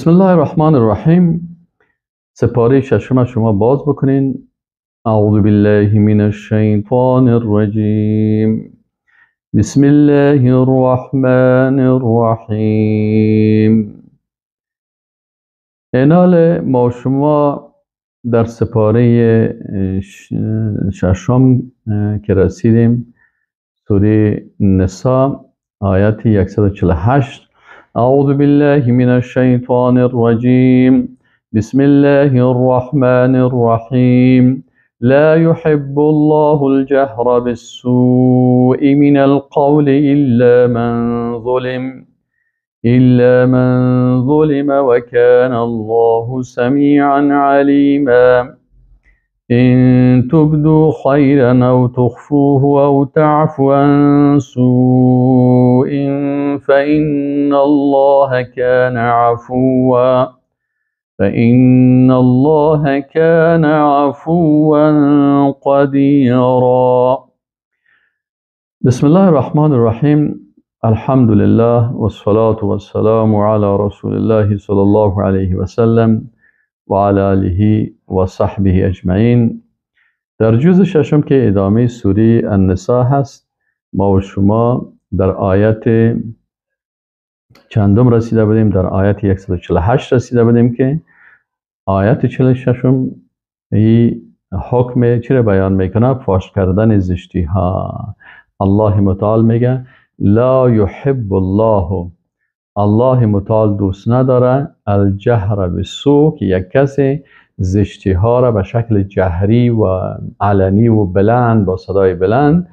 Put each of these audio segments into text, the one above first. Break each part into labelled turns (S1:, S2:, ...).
S1: بسم الله الرحمن الرحیم. سپاره ششم شما باز بکنین. اعوذ بالله من الشیطان الرجیم. بسم الله الرحمن الرحیم. اینال ما شما در سپاره ششم که رسیدیم، سوره نساء آیت 148. اعوذ بالله من الشیطان الرجیم. بسم الله الرحمن الرحیم. لا يحب الله الجهر بالسوء من القول إلا من ظلم وكان الله سميعا عليما. إن تبدوا خيرا أو تخفوه أو تعفو عن سوء فإن الله كان عفوا قديرا. بسم الله الرحمن الرحیم. الحمد لله والصلاة والسلام على رسول الله صلى الله عليه وسلم وعلى آله و صحبه اجمعین. در جزء ششم که ادامه سوره النساء هست، ما و شما در آیت چندم رسیده بودیم؟ در آیت 148 رسیده بودیم که آیت 46 ای حکم چی را بیان میکنه؟ فاش کردن زشتی ها. الله متعال میگه لا یحب الله، الله متعال دوست نداره الجهر بالسوء، که یک کسی زشتی ها را به شکل جهری و علنی و بلند با صدای بلند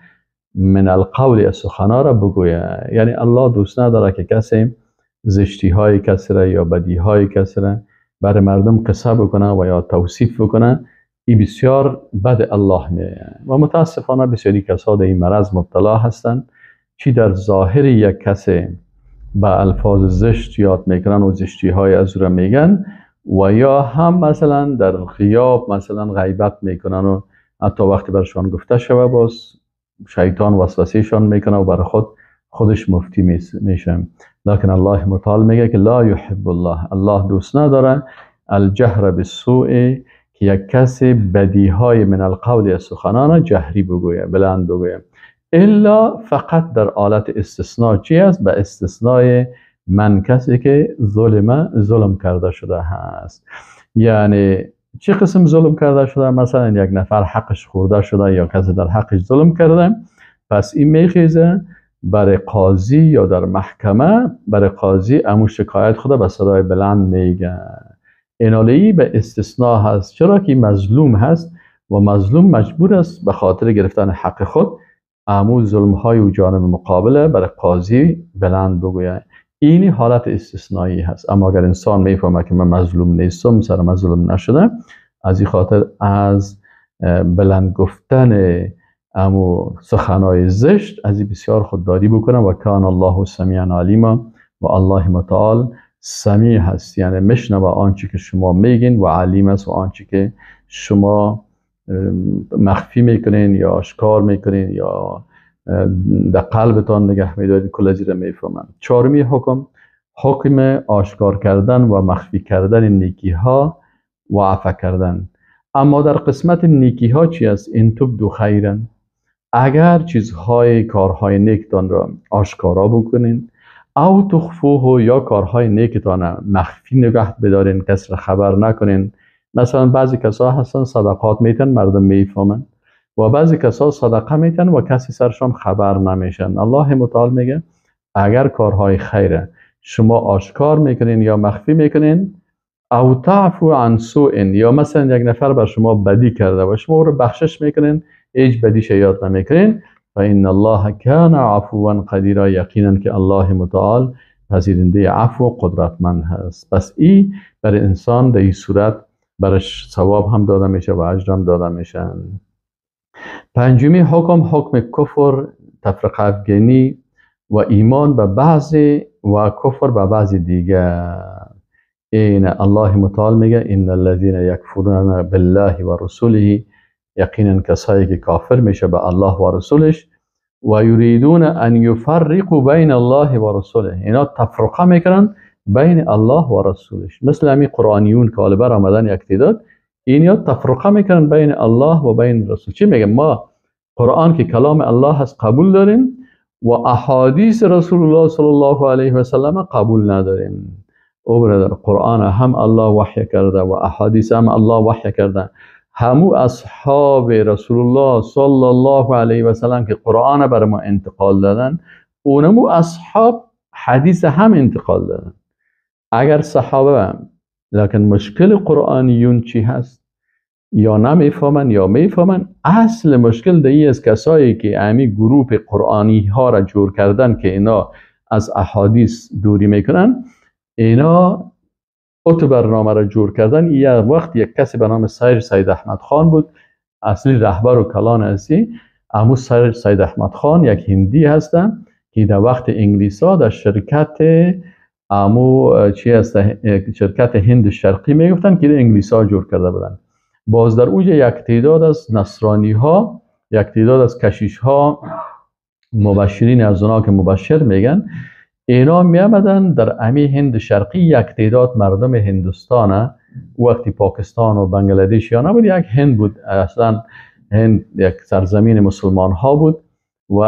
S1: من القول از سخنا را بگویه. یعنی الله دوست نداره که کسی زشتی های کسی را یا بدی های کسی را برای مردم قصه بکنه و یا توصیف بکنه. این بسیار بد الله میه و متاسفانه بسیاری کسا در این مرض مبتلا هستند، چی در ظاهر یک کسی به الفاظ زشت یاد میکنن و زشتی های از او را میگن، و یا هم مثلا در غیاب مثلا غیبت میکنن و حتی وقتی برشان گفته شوه باز شیطان وسوسهشان میکنه و برای خودش مفتی میشه. لکن الله متعال میگه که لا یحب الله، الله دوست نداره الجهر بالسوء، که یک کسی بدی های من القول از سخنان جهری بگویه، بلند بگویه، الا فقط در حالت استثناء. چی است؟ به استثنای من کسی که ظلم کرده شده هست. یعنی چه قسم ظلم کرده شده؟ مثلا یک نفر حقش خورده شده یا کسی در حقش ظلم کرده، پس این میخیزه برای قاضی یا در محکمه برای قاضی امو شکایت خود به صدای بلند میگه. اینالی به استثناء هست، چرا که مظلوم هست و مظلوم مجبور است به خاطر گرفتن حق خود امو ظلم های و جانب مقابله برای قاضی بلند بگویه. این حالت استثنایی هست. اما اگر انسان میفهمه که من مظلوم نیستم، سر من ظلم نشده، از این خاطر از بلند گفتن امو سخنای زشت از این بسیار خودداری بکنه. و کان الله سمیعا علیما، و الله متعال سمیع هست، یعنی میشنوه آنچه که شما میگین، و علیم است و آنچه که شما مخفی میکنین یا آشکار میکنین یا در قلبتان نگه میدارید، کل از این میفهمن. چهارمی حکم، حکم آشکار کردن و مخفی کردن نیکی ها و عفو کردن. اما در قسمت نیکی ها چی است؟ ان تبدوا خیرا، اگر چیزهای کارهای نیکتان را آشکارا بکنین، او تخفوه، یا کارهای نیکتان مخفی نگه بدارین، کس را خبر نکنین. مثلا بعضی کسا هستن صدقات میتن، مردم میفهمن، و بعضی کسا صدقه میتن و کسی سرشان خبر نمیشن. الله متعال میگه اگر کارهای خیره شما آشکار میکنین یا مخفی میکنین، او تعفو عن سوء، یا مثلا یک نفر بر شما بدی کرده و شما او رو بخشش میکنین، هیچ بدیش یاد نمیکنین، فان الله کان عفوا قدیرا، یقینا که الله متعال پذیرنده عفو و قدرتمند هست. پس این برای انسان در این صورت برش ثواب هم داده میشه و اجر هم داده میشه. پنجمی حکم، حکم کفر، تفرقه افگنی و ایمان به بعضی و کفر به بعضی دیگه. این الله متعال میگه ان الذين یکفرون بالله و رسوله، یقینا کسایی که کافر میشه به الله و رسولش، و یریدون ان یفرقوا بین الله و رسوله، اینا تفرقه میکنن بین الله و رسولش. مثل همین قرآنیون که حالا برآمدن یک تعداد این تفرقه میکنن بین الله و بین رسول. چی میگه؟ ما قرآن که کلام الله هست قبول داریم و احادیث رسول الله صلی الله علیه و سلم قبول نداریم. او برادر، قرآن هم الله وحی کرده و احادیث هم الله وحی کرده. همو اصحاب رسول الله صلی الله علیه و سلم که قرآن بر ما انتقال دادن، اونمو اصحاب حدیث هم انتقال دادن. اگر صحابه هم، لکن مشکل قرآنیون چی هست؟ یا نمیفهمن یا میفهمن. اصل مشکل در از کسایی که امی گروپ قرآنی ها را جور کردن که اینا از احادیث دوری میکنن، اینا اتو برنامه را جور کردن. یه وقت یک کسی به نام سیر سید احمد خان بود، اصلی رهبر و کلان اسی امو سیر سید احمد خان یک هندی هستن که در وقت انگلیس ها در شرکت امو چی هست، شرکت هند شرقی میگفتن که انگلیس ها جور کرده بودن. باز در اوج یک تعداد از نصرانی ها، یک تعداد از کشیش ها، مبشرین از اونا که مبشر میگن، اینا می آمدن در امی هند شرقی یک تعداد مردم هندوستان، وقتی پاکستان و بنگلادش یا نبود، یک هند بود، اصلا هند یک سرزمین مسلمان ها بود و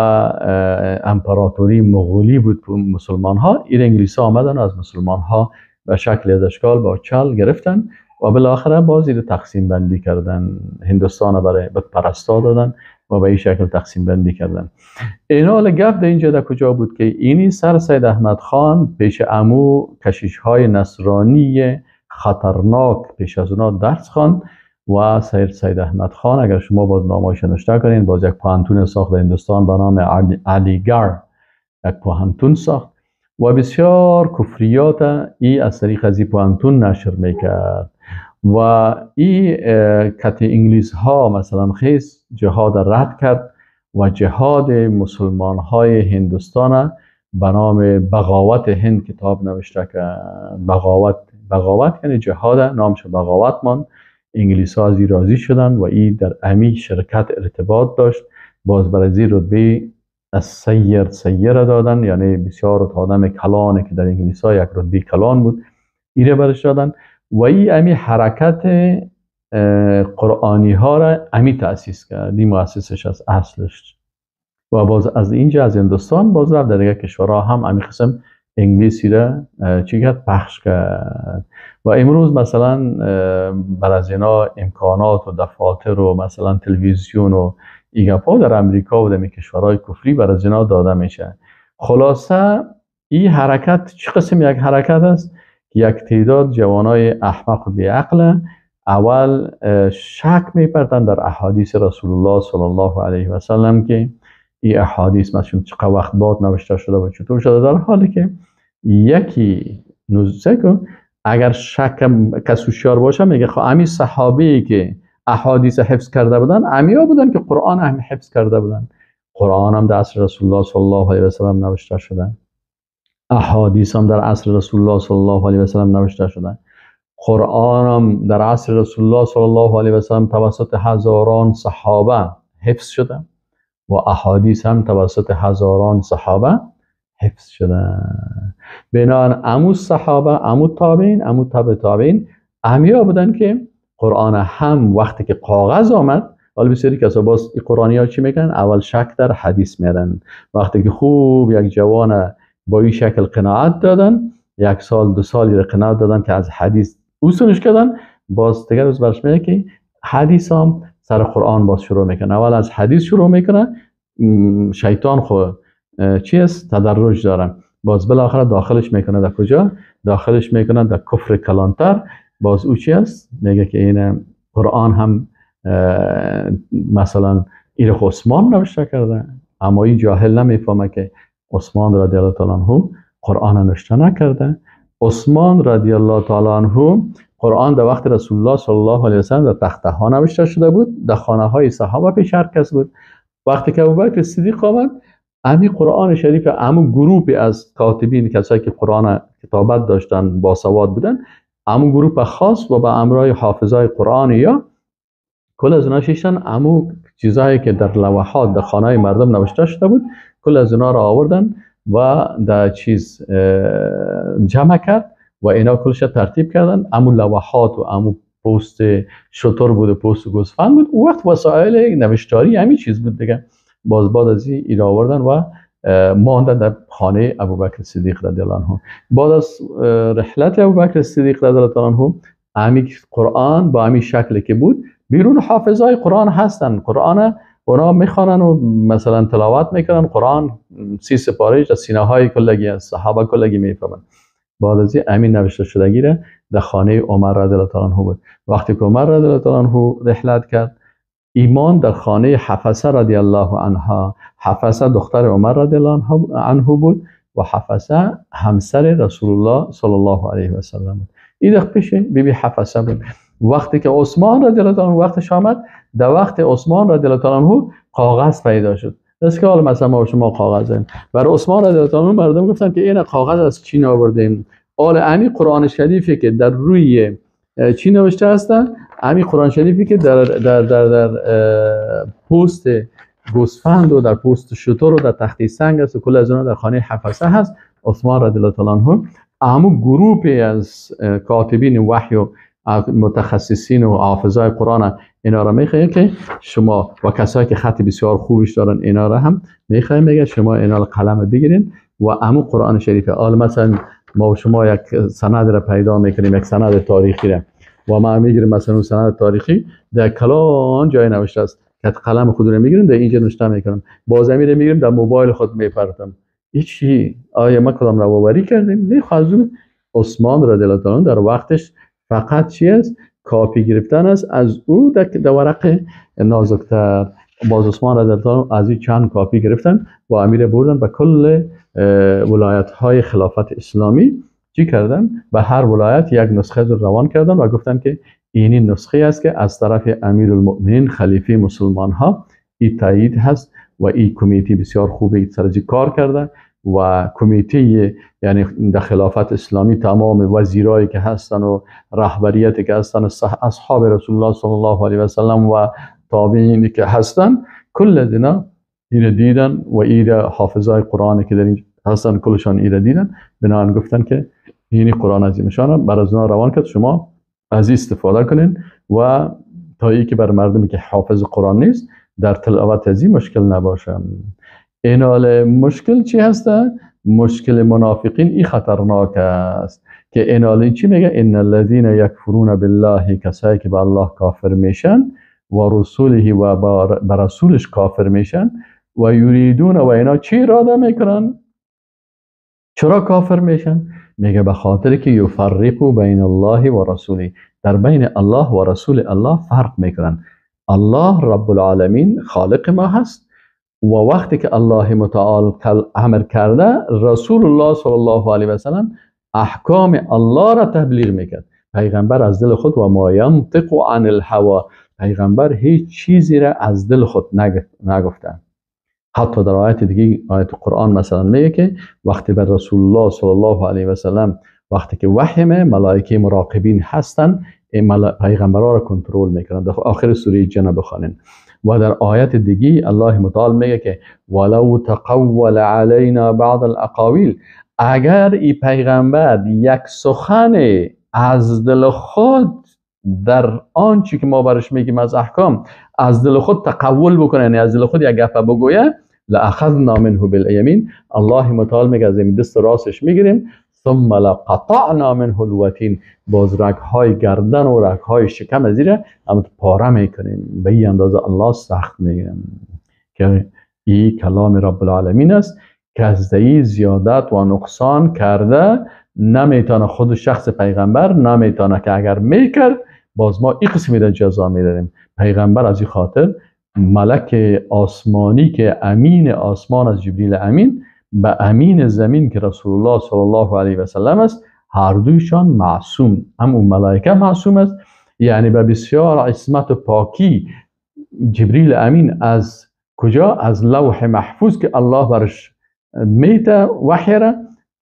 S1: امپراتوری مغولی بود مسلمان ها. این انگلیس ها آمدن از مسلمان ها به شکل از اشکال با چل گرفتن و بالاخره بازی رو تقسیم بندی کردن، هندوستان برای بت پرستا دادن و به این شکل تقسیم بندی کردن. اینا حالا گپ در اینجا در کجا بود که اینی سر سید احمد خان پیش عمو کشیش های نصرانی خطرناک پیش از اونا درس خواند و سید احمد خان اگر شما باز نامایش نوشته کنین، باز یک پوهنتون ساخت در هندوستان به نام علیگڑھ، یک پوهنتون ساخت و بسیار کفریات ای از طریق از این پوهنتون نشر میکرد و ای کت انگلیس ها مثلا خیز جهاد رد کرد و جهاد مسلمان های هندوستان به نام بغاوت هند کتاب نوشته کرد. بغاوت، بغاوت یعنی جهاد، نامش بغاوت ماند. انگلیس ها از راضی شدن و ای در امی شرکت ارتباط داشت. باز برای زیر رتبه از سیر دادن، یعنی بسیار آدم کلانه که در انگلیس ها یک رتبه کلان بود، ایره برش دادن و ای امی حرکت قرآنی ها را امی تأسیس کرد، این مؤسسش از اصلش. و باز از اینجا از هندوستان باز رفت در دیگه کشورها هم امی قسم انگلیسی را چی کرد، پخش کرد. و امروز مثلا بر از اینا امکانات و دفاتر و مثلا تلویزیون و ایگپا در امریکا و در کشورهای کفری بر از اینا داده میشه. خلاصه این حرکت چه قسم یک حرکت است که یک تعداد جوانای احمق و بیعقل اول شک میپردن در احادیث رسول الله صلی الله علیه و سلم که این احادیث مثلا چقدر وقت بعد نوشته شده و چطور شده، در حالی که یکی نوزه اگر شک کس هوشیار باشه میگه خب امی صحابه‌ای که احادیث حفظ کرده بودن امیا بودن که قرآن هم حفظ کرده بودن، قرآن هم در عصر رسول الله صلی الله علیه و سلم نوشته شده، احادیث هم در عصر رسول الله صلی الله علیه و سلم نوشته شده، قرآن هم در عصر رسول الله صلی الله علیه و سلم توسط هزاران صحابه حفظ شده و احادیث هم توسط هزاران صحابه حفظ شده. بنابراین امو صحابه، امو تابعین، امو تابع تابعین امیا بودن که قرآن هم وقتی که کاغذ آمد، حالا بسیاری کسا باز این قرآنی ها چی میکنن؟ اول شک در حدیث میرن. وقتی که خوب یک جوان با این شکل قناعت دادن، یک سال دو سالی را قناعت دادن که از حدیث اوسونش کردن، باز دیگر روز برش میگه که حدیث هم سر قرآن باز شروع میکنه. اول از حدیث شروع میکنه، شیطان خو چی است؟ تدرج داره، باز بالاخره داخلش میکنه در کجا؟ داخلش میکنه در کفر کلانتر. باز او چی است؟ میگه که این قرآن هم مثلا این عثمان نوشته کرده، اما این جاهل نمیفهمه که عثمان رضی الله تعالی عنه قرآن نوشته نکرده. عثمان رضی الله تعالی عنه قرآن در وقت رسول الله صلی الله علیه و سلم در تخته ها نوشته شده بود، در خانه های صحابه پیش هر کس بود. وقتی که ابوبکر صدیق آمد، امی قرآن شریف امو گروپی از کاتبین، کسایی که قرآن کتابت داشتن، باسواد بودن، امو گروپ خاص و به امرای حافظای قرآن یا کل از اونا شیشتن، امو چیزایی که در لوحات در خانه مردم نوشته شده بود کل از اونا را آوردن، و در چیز جمع کرد و اینا کلش ترتیب کردن. امو لوحات و امو پوست شتر بود و پوست گوسفند بود، اون وقت وسایل نوشتاری همین چیز بود دیگه. باز بعد از این آوردن و ماندن در خانه ابوبکر صدیق رضی الله عنه. بعد از رحلت ابوبکر صدیق رضی الله عنه همین قرآن با همین شکلی که بود بیرون، حافظای قرآن هستن، قرآن اونا میخوانن و مثلا تلاوت میکنن، قرآن 30 سپارهش از سینه های کلگی از صحابه کلگی میفهمن. بعد از این نوشته شدگی را در خانه عمر رضی الله عنه بود. وقتی که عمر رضی الله عنه رحلت کرد، ایمان در خانه حفصه رضی الله عنها، حفصه دختر عمر رضی الله عنه بود و حفصه همسر رسول الله صلی الله علیه و سلم بود. این دقیقه پیش بیبی حفصه بود. وقتی که عثمان رضی الله عنه وقتش آمد، در وقت عثمان رضی الله عنه کاغذ پیدا شد. مثل که حالا مثلا ما شما کاغذ داریم. برای عثمان رضی الله عنه مردم گفتن که این کاغذ از چین آوردیم. آل امی قرآن شریفی که در روی چی نوشته هستن، امی قرآن شریفی که در در در در پوست گوسفند و در پوست شتر و در تخته سنگ است و کل از اونها در خانه حفصه هست. عثمان رضی الله عنه همون گروپی از کاتبین وحی و متخصصین و حافظای قرآن اینا را میخوایم که شما و کسایی که خط بسیار خوبش دارن اینا را هم میخوایم، میگه شما اینا را قلم بگیرین و همون قرآن شریف. آل مثلا ما و شما یک سند را پیدا میکنیم، یک سند تاریخی را، و ما میگیریم مثلا اون سند تاریخی در کلان جای نوشته است که قلم خود رو میگیریم در اینجا نوشته میکنم، باز امیر میگیریم در موبایل خود میپرتم. هیچی آیا ما کدام روآوری کردیم؟ نه. خواهد عثمان رضی الله عنه در وقتش فقط چی است؟ کاپی گرفتن است از او در ورق نازکتر. باز عثمان رضی الله عنه از این چند کاپی گرفتن و امیر بردن به کل ولایت های خلافت اسلامی. چی کردن؟ به هر ولایت یک نسخه رو روان کردن و گفتن که اینی نسخه است که از طرف امیرالمؤمنین خلیفه مسلمان ها این تایید هست و این کمیته بسیار خوبی سرجی کار کرده و کمیته یعنی در خلافت اسلامی تمام وزیرایی که هستن و رهبریتی که هستن اصحاب رسول الله صلی الله علیه و سلم و تابعینی که هستن کل از اینا اینو دیدن و این حافظای قرآن که در اینجا هستن کلشان اینو دیدن، بنابراین گفتن که اینی قرآن عظیمشان بر از روان کرد، شما از استفاده کنین و تا ای که بر مردمی که حافظ قرآن نیست در تلاوت از این مشکل نباشه. این حال مشکل چی هسته؟ مشکل منافقین ای خطرناک است که این حال چی میگه؟ ان الذين یکفرون بالله، کسایی که به الله کافر میشن و رسوله و به رسولش کافر میشن و یریدون و اینا چی اراده میکنن؟ چرا کافر میشن؟ میگه به خاطر که یفرقوا بین الله و رسوله، در بین الله و رسول الله فرق میکنن. الله رب العالمین خالق ما هست و وقتی که الله متعال امر کرده رسول الله صلی الله علیه و سلم احکام الله را تبلیغ میکرد. پیغمبر از دل خود و ما ینطق عن الهوا، پیغمبر هیچ چیزی را از دل خود نگفته. حتی در آیت دیگه، آیت قرآن مثلا میگه که وقتی بر رسول الله صلی الله علیه و سلم وقتی که وحی ملائکه مراقبین هستن پیغمبرها را کنترل میکنن. در آخر سوره جن بخوانین. و در آیت دیگه الله متعال میگه که ولو تقول علینا بعض الاقاویل، اگر ای پیغمبر یک سخن از دل خود در آنچه که ما برش میگیم از احکام از دل خود تقول بکنه، یعنی از دل خود یک گپ بگویه، لاخذنا منه بالیمین، الله متعال میگه از این دست راستش میگیریم، ثم لقطعنا منه الوتین، باز رگهای گردن و رگهای شکم زیره هم پاره میکنیم. به این اندازه الله سخت میگیریم که این کلام رب العالمین است که از دی زیادت و نقصان کرده نمیتونه، خود شخص پیغمبر نمیتونه که اگر میکرد باز ما این قسمی را جزا میدادیم. پیغمبر از این خاطر ملک آسمانی که امین آسمان از جبریل امین به امین زمین که رسول الله صلی الله علیه و سلم است، هر دویشان معصوم، هم اون ملائکه معصوم است، یعنی به بسیار عصمت و پاکی جبریل امین از کجا؟ از لوح محفوظ که الله برش میته وحی را،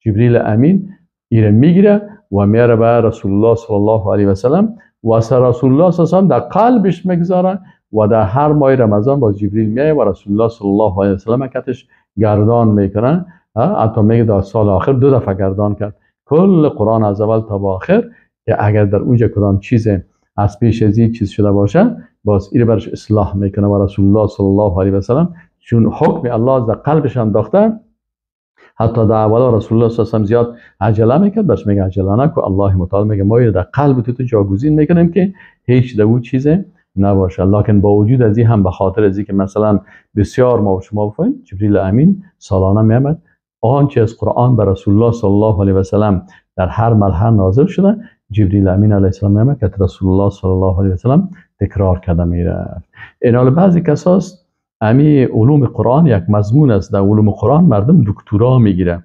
S1: جبریل امین ایره میگیره و میاره به رسول الله صلی الله علیه و سلم و سر رسول الله صلی الله علیه و سلم در قلبش میگذاره و در هر ماه رمضان با جبریل میایه و رسول الله صلی الله علیه و سلم کتش گردان میکنه. حتی میگه در سال آخر 2 دفعه گردان کرد کل قرآن از اول تا به آخر، که اگر در اونجا کدام چیز از پیش از این چیز شده باشه باز این برش اصلاح میکنه. و رسول الله صلی الله علیه و سلم چون حکم الله در قلبش انداخته، حتی در اولا رسول الله صلی الله علیه و سلم زیاد عجله میکرد، برش میگه عجله نکن، الله متعال میگه ما در قلب تو جاگزین میکنیم که هیچ دو چیز نباشه. لکن با وجود از این هم به خاطر از که مثلا بسیار ما و شما بفهمیم، جبریل امین سالانه میامد آنچه از قرآن بر رسول الله صلی الله علیه و سلم در هر مرحله نازل شده، جبریل امین علیه السلام میامد که رسول الله صلی الله علیه و سلم تکرار کرده میرفت. این حال بعضی کساست امی علوم قرآن یک مضمون است، در علوم قرآن مردم دکترا میگیره.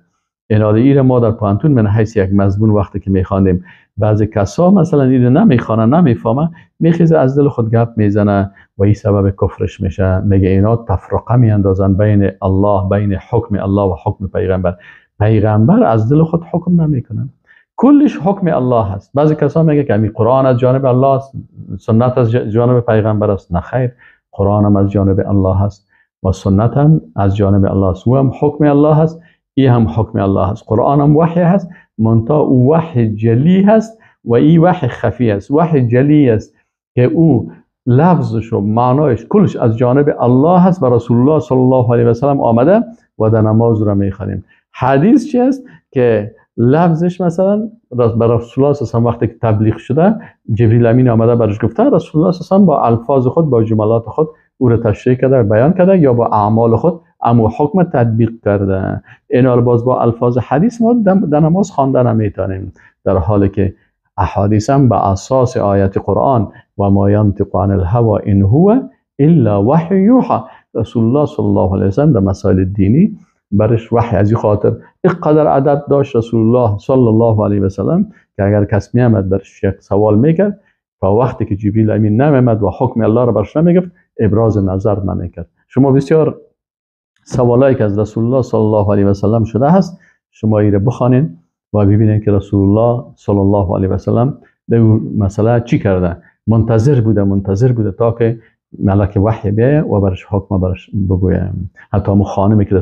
S1: این حال ایره ما در پوهنتون من حیث یک مضمون وقتی که میخواندیم، بعضی کسا مثلا ایره نمیخوانه نمیفهمه، میخیزه از دل خود گپ میزنه و این سبب کفرش میشه. میگه اینا تفرقه میاندازن بین الله، بین حکم الله و حکم پیغمبر. پیغمبر از دل خود حکم نمیکنه، کلش حکم الله هست. بعضی کسا میگه که امی قرآن از جانب الله است، سنت از جانب پیغمبر است. نه خیر، قرآن هم از جانب الله هست و سنت هم از جانب الله است، او هم حکم الله هست، ای هم حکم الله هست. قرآن هم وحی هست، منتها او وحی جلی هست و ای وحی خفی است. وحی جلی است که او لفظش و معنایش کلش از جانب الله هست و رسول الله صلی الله علیه و سلم آمده و در نماز را میخوانیم. حدیث چی است که لفظش مثلا بر رسول الله صلی الله علیه و سلم وقتی که تبلیغ شده، جبریل امین آمده برش گفته، رسول الله صلی الله علیه و سلم با الفاظ خود، با جملات خود او را تشریح کرده و بیان کرده، یا با اعمال خود امو حکم تطبیق کرده. اینا باز با الفاظ حدیث ما در نماز خوانده نمیتونیم، در حالی که احادیث هم به اساس آیت قرآن و ما ینطق عن الهوى ان هو الا وحی یوحى، رسول الله صلی الله علیه و سلم در مسائل دینی برش وحی. از این خاطر اینقدر ادب داشت رسول الله صلی الله علیه و سلم که اگر کس میامد برش یک سوال میکرد، تا وقتی که جبریل امین نمیامد و حکم الله را برش نمیگفت ابراز نظر نمیکرد. شما بسیار سوالایی که از رسول الله صلی الله علیه و سلم شده هست، شما ایره بخوانین و ببینین که رسول الله صلی الله علیه و سلم در مسئله چی کرده. منتظر بوده، منتظر بوده تا که ملک وحی بیایه و برش حکم برش بگویه. حتی مو خانمی که در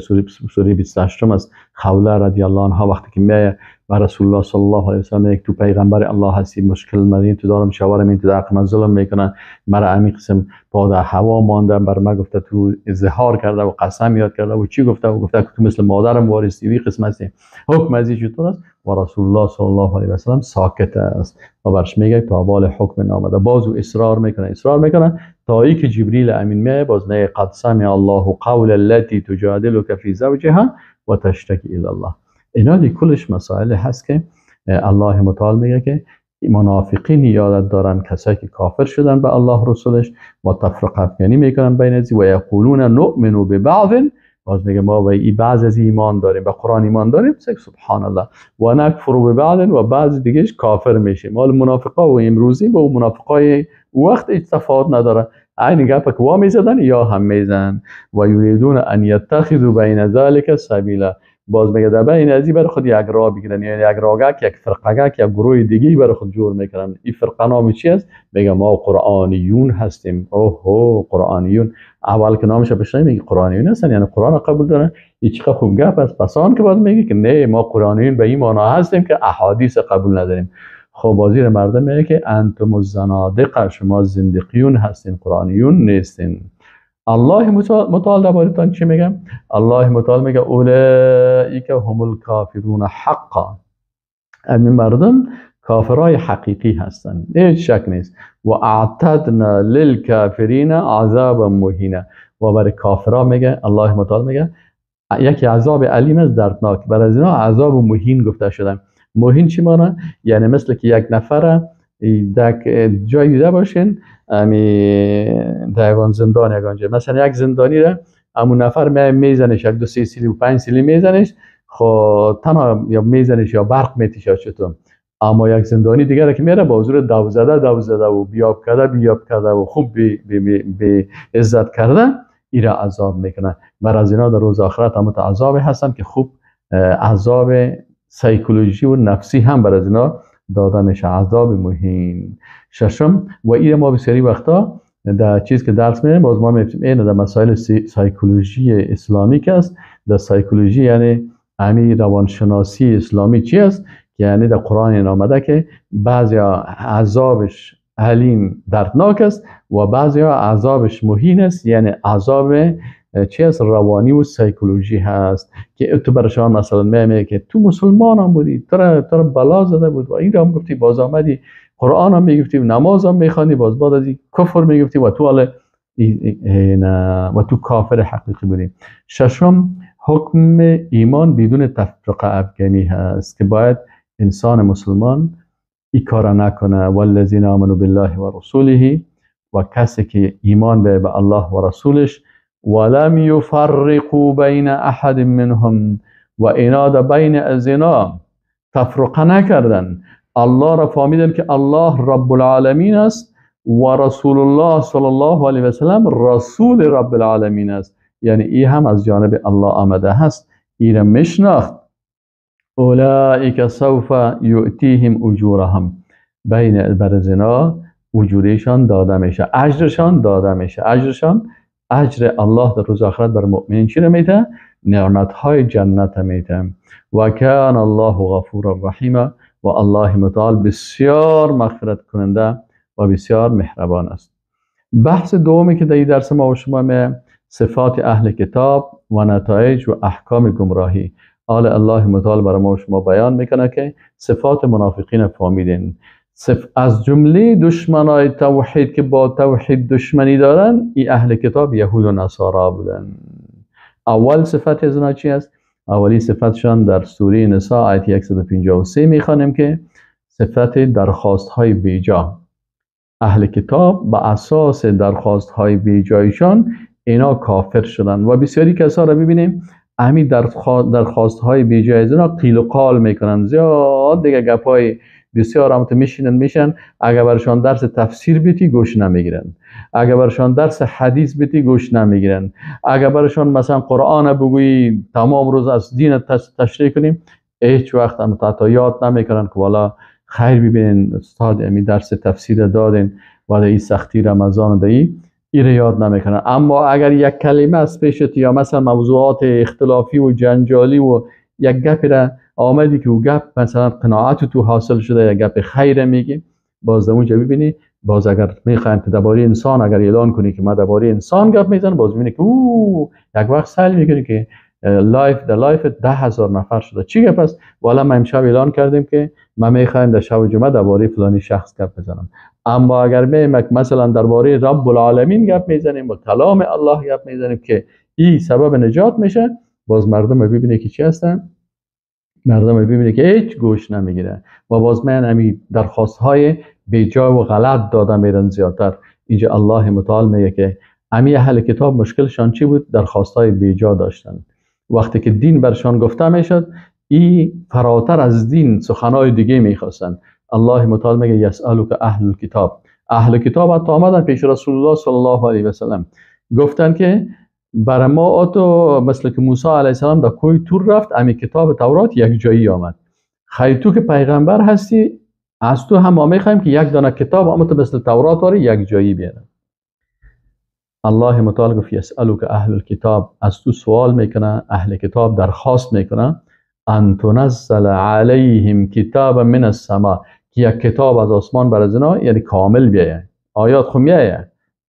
S1: سوره 28 است، خوله رضی الله عنها، وقتی که میایه و رسول الله صلی الله علیه و سلم یک تو پیغمبر الله هستی، مشکل من تو دارم، شوهرم این تو در حق من ظلم میکنه، مرا امی قسم پا در هوا ماندم، بر ما گفته تو اظهار کرده و قسم یاد کرده و چی گفته و گفته که تو مثل مادرم وارثی وی قسم هستی، حکم از چطور است؟ و رسول الله صلی الله علیه و سلم ساکت است و برش میگه تا بال حکم نامده. باز او اصرار میکنه، اصرار میکنه تا ای که جبریل امین میه باز نه قد سمع الله قول التي تجادلك في زوجها و تشتکی الی الله. اینا دی کلش مسائل هست که الله متعال میگه که منافقین یادت دارن، کسایی که کافر شدن به الله رسولش و تفرقه افکنی میکنن بین ازی و یقولون نؤمن ببعض، باز میگه ما به بعض از ایمان داریم، به قرآن ایمان داریم، سبحان الله، و نکفر ببعض و بعض دیگهش کافر میشیم. مال منافقا و امروزی با منافقای وقت هیچ تفاوت نداره، عین گپ که وا میزدن یا هم میزن. و یریدون ان یتخذوا بین ذلک سبیلا، باز میگه در بین ازی برای خود یک راه بگیرن، یعنی یک راگک، یک فرقگک، یک گروه دیگه برای خود جور میکنن. این فرقه نام چی است؟ میگه ما قرآنیون هستیم. اوه قرآنیون، اول که نامش بشنوی میگه قرآنیون هستن، یعنی قرآن قبول دارن. این چقدر خوب گپ است. پس آن که باز میگه که نه ما قرآنیون به این معنا هستیم که احادیث قبول نداریم. خب بازی مردم میگه که انتم الزنادقه، شما زندقیون هستین، قرآنیون نیستین. الله متعال دربارتان چی میگه؟ الله متعال میگه اولئک هم الکافرون حقا، همین مردم کافرای حقیقی هستند، هیچ شک نیست. و اعتدنا للکافرین عذابا مهینا، و برای کافرا میگه الله متعال میگه یکی عذاب علیم است، دردناک. برای از اینا عذاب مهین گفته شده. مهین چی معنی؟ یعنی مثل که یک نفر در جای دیده باشین، امی در زندان یگان جای، مثلا یک زندانی را امون نفر میزنش، یک دو سه سیلی و پنج سیلی میزنش، خب تنها یا میزنش یا برق میتیشه چطور. اما یک زندانی دیگر که میره با حضور دو زده دو زده و بیاب کرده بیاب کرده و خوب بی عزت کرده، ایرا عذاب میکنه. بر از اینا در روز آخرت هم عذاب هستن که خوب عذاب سایکولوژی و نفسی هم بر از اینا داده میشه، عذاب مهین. ششم، و این ما بسیاری وقتا در چیز که درس میدیم باز ما میفهمیم این در مسائل سایکولوژی اسلامی که است. در سایکولوژی یعنی همین روانشناسی اسلامی چی است؟ یعنی در قرآن آمده که بعضی عذابش علیم دردناک است و بعضی عذابش مهین است، یعنی عذاب چی است؟ روانی و سایکولوژی هست که تو برشان مثلا میگه که تو مسلمان هم بودی، تو را بلا زده بود و این را هم گفتی، باز آمدی قرآن هم میگفتی و نماز هم میخوانی، باز بعد از کفر میگفتی و تو و تو کافر حقیقی بودی. ششم، حکم ایمان بدون تفرقه افکنی هست که باید انسان مسلمان این کار نکنه. والذین آمنوا بالله و رسوله، و کسی که ایمان به الله و رسولش، ولم یفرقوا بین احد منهم، و اینا در بین از اینا تفرقه نکردن. الله را فهمیدن که الله رب العالمین است و رسول الله صلی الله علیه و سلم رسول رب العالمین است، یعنی ای هم از جانب الله آمده هست، ای را میشناخت. اولئک سوف یؤتیهم اجورهم، بین برزنا اجورشان داده میشه، اجرشان داده میشه. اجرشان، اجر الله در روز آخرت بر مؤمنین چی را میده؟ نعمتهای جنت میده. و کان الله غفورا رحیما، و الله متعال بسیار مغفرت کننده و بسیار مهربان است. بحث دومی که در این درس ما و شما می صفات اهل کتاب و نتایج و احکام گمراهی. آل الله متعال برای ما و شما بیان میکنه که صفات منافقین فهمیدین. از جمله دشمنای توحید که با توحید دشمنی دارن، این اهل کتاب یهود و نصارا بودن. اول صفت از اونا چی است؟ اولی صفتشان در سوره نساء آیت 153 میخوانیم که صفت درخواست های بیجا. اهل کتاب به اساس درخواست های بیجایشان اینا کافر شدن و بسیاری کسا را ببینیم همین درخواست های بیجای از اینا قیل و قال میکنن، زیاد دیگه گپای بسیار هم میشینن میشن. اگر برشان درس تفسیر بیتی گوش نمیگیرن، اگر برشان درس حدیث بیتی گوش نمیگیرن، اگر برشان مثلا قرآن بگویی تمام روز از دین تشریح کنیم، هیچ وقت هم تا یاد نمیکنن که والا خیر ببینین استاد امی درس تفسیر دادین و در این سختی رمضان در این یاد نمیکنن. اما اگر یک کلمه از پیشت یا مثلا موضوعات اختلافی و جنجالی و یک گپی را آمدی که او گپ مثلا قناعت تو حاصل شده، یک گپ خیر میگی، باز در اونجا ببینی، باز اگر میخوایم که درباره انسان اگر اعلان کنی که ما درباره انسان گپ میزنم، باز ببینی که او یک وقت سیل میکنی که live در live 10,000 نفر شده. چی گپ است؟ والا ما امشب اعلان کردیم که ما میخوایم در شب جمعه درباره فلانی شخص گپ بزنم. اما اگر میایم مثلا درباره رب العالمین گپ میزنیم و کلام الله گپ میزنیم که این سبب نجات میشه، باز مردم ببینه که چی هستن؟ مردم ببینه که هیچ گوش نمیگیره و باز من همی درخواست های بیجا و غلط داده میرن زیادتر. اینجا الله متعال میگه که امی اهل کتاب مشکلشان چی بود؟ درخواست های بیجا داشتن. وقتی که دین برشان گفته میشد، ای فراتر از دین سخنای دیگه میخواستن. الله متعال میگه یسألک اهل الکتاب. اهل کتاب حتی آمدن پیش رسول الله صلی الله علیه و سلم، گفتن که بر ما آتو مثل که موسی علیه السلام در کوه تور رفت، امی کتاب تورات یک جایی آمد. خیلی تو که پیغمبر هستی، از تو هم ما میخوایم که یک دانه کتاب آمد مثل تورات واری یک جایی بیاره. الله متعال گفت یسألک اهل الکتاب، از تو سوال میکنه اهل کتاب، درخواست میکنه ان تنزل علیهم کتاب من السما، که یک کتاب از آسمان بر از اینا، یعنی کامل بیایه، آیات خو میایه،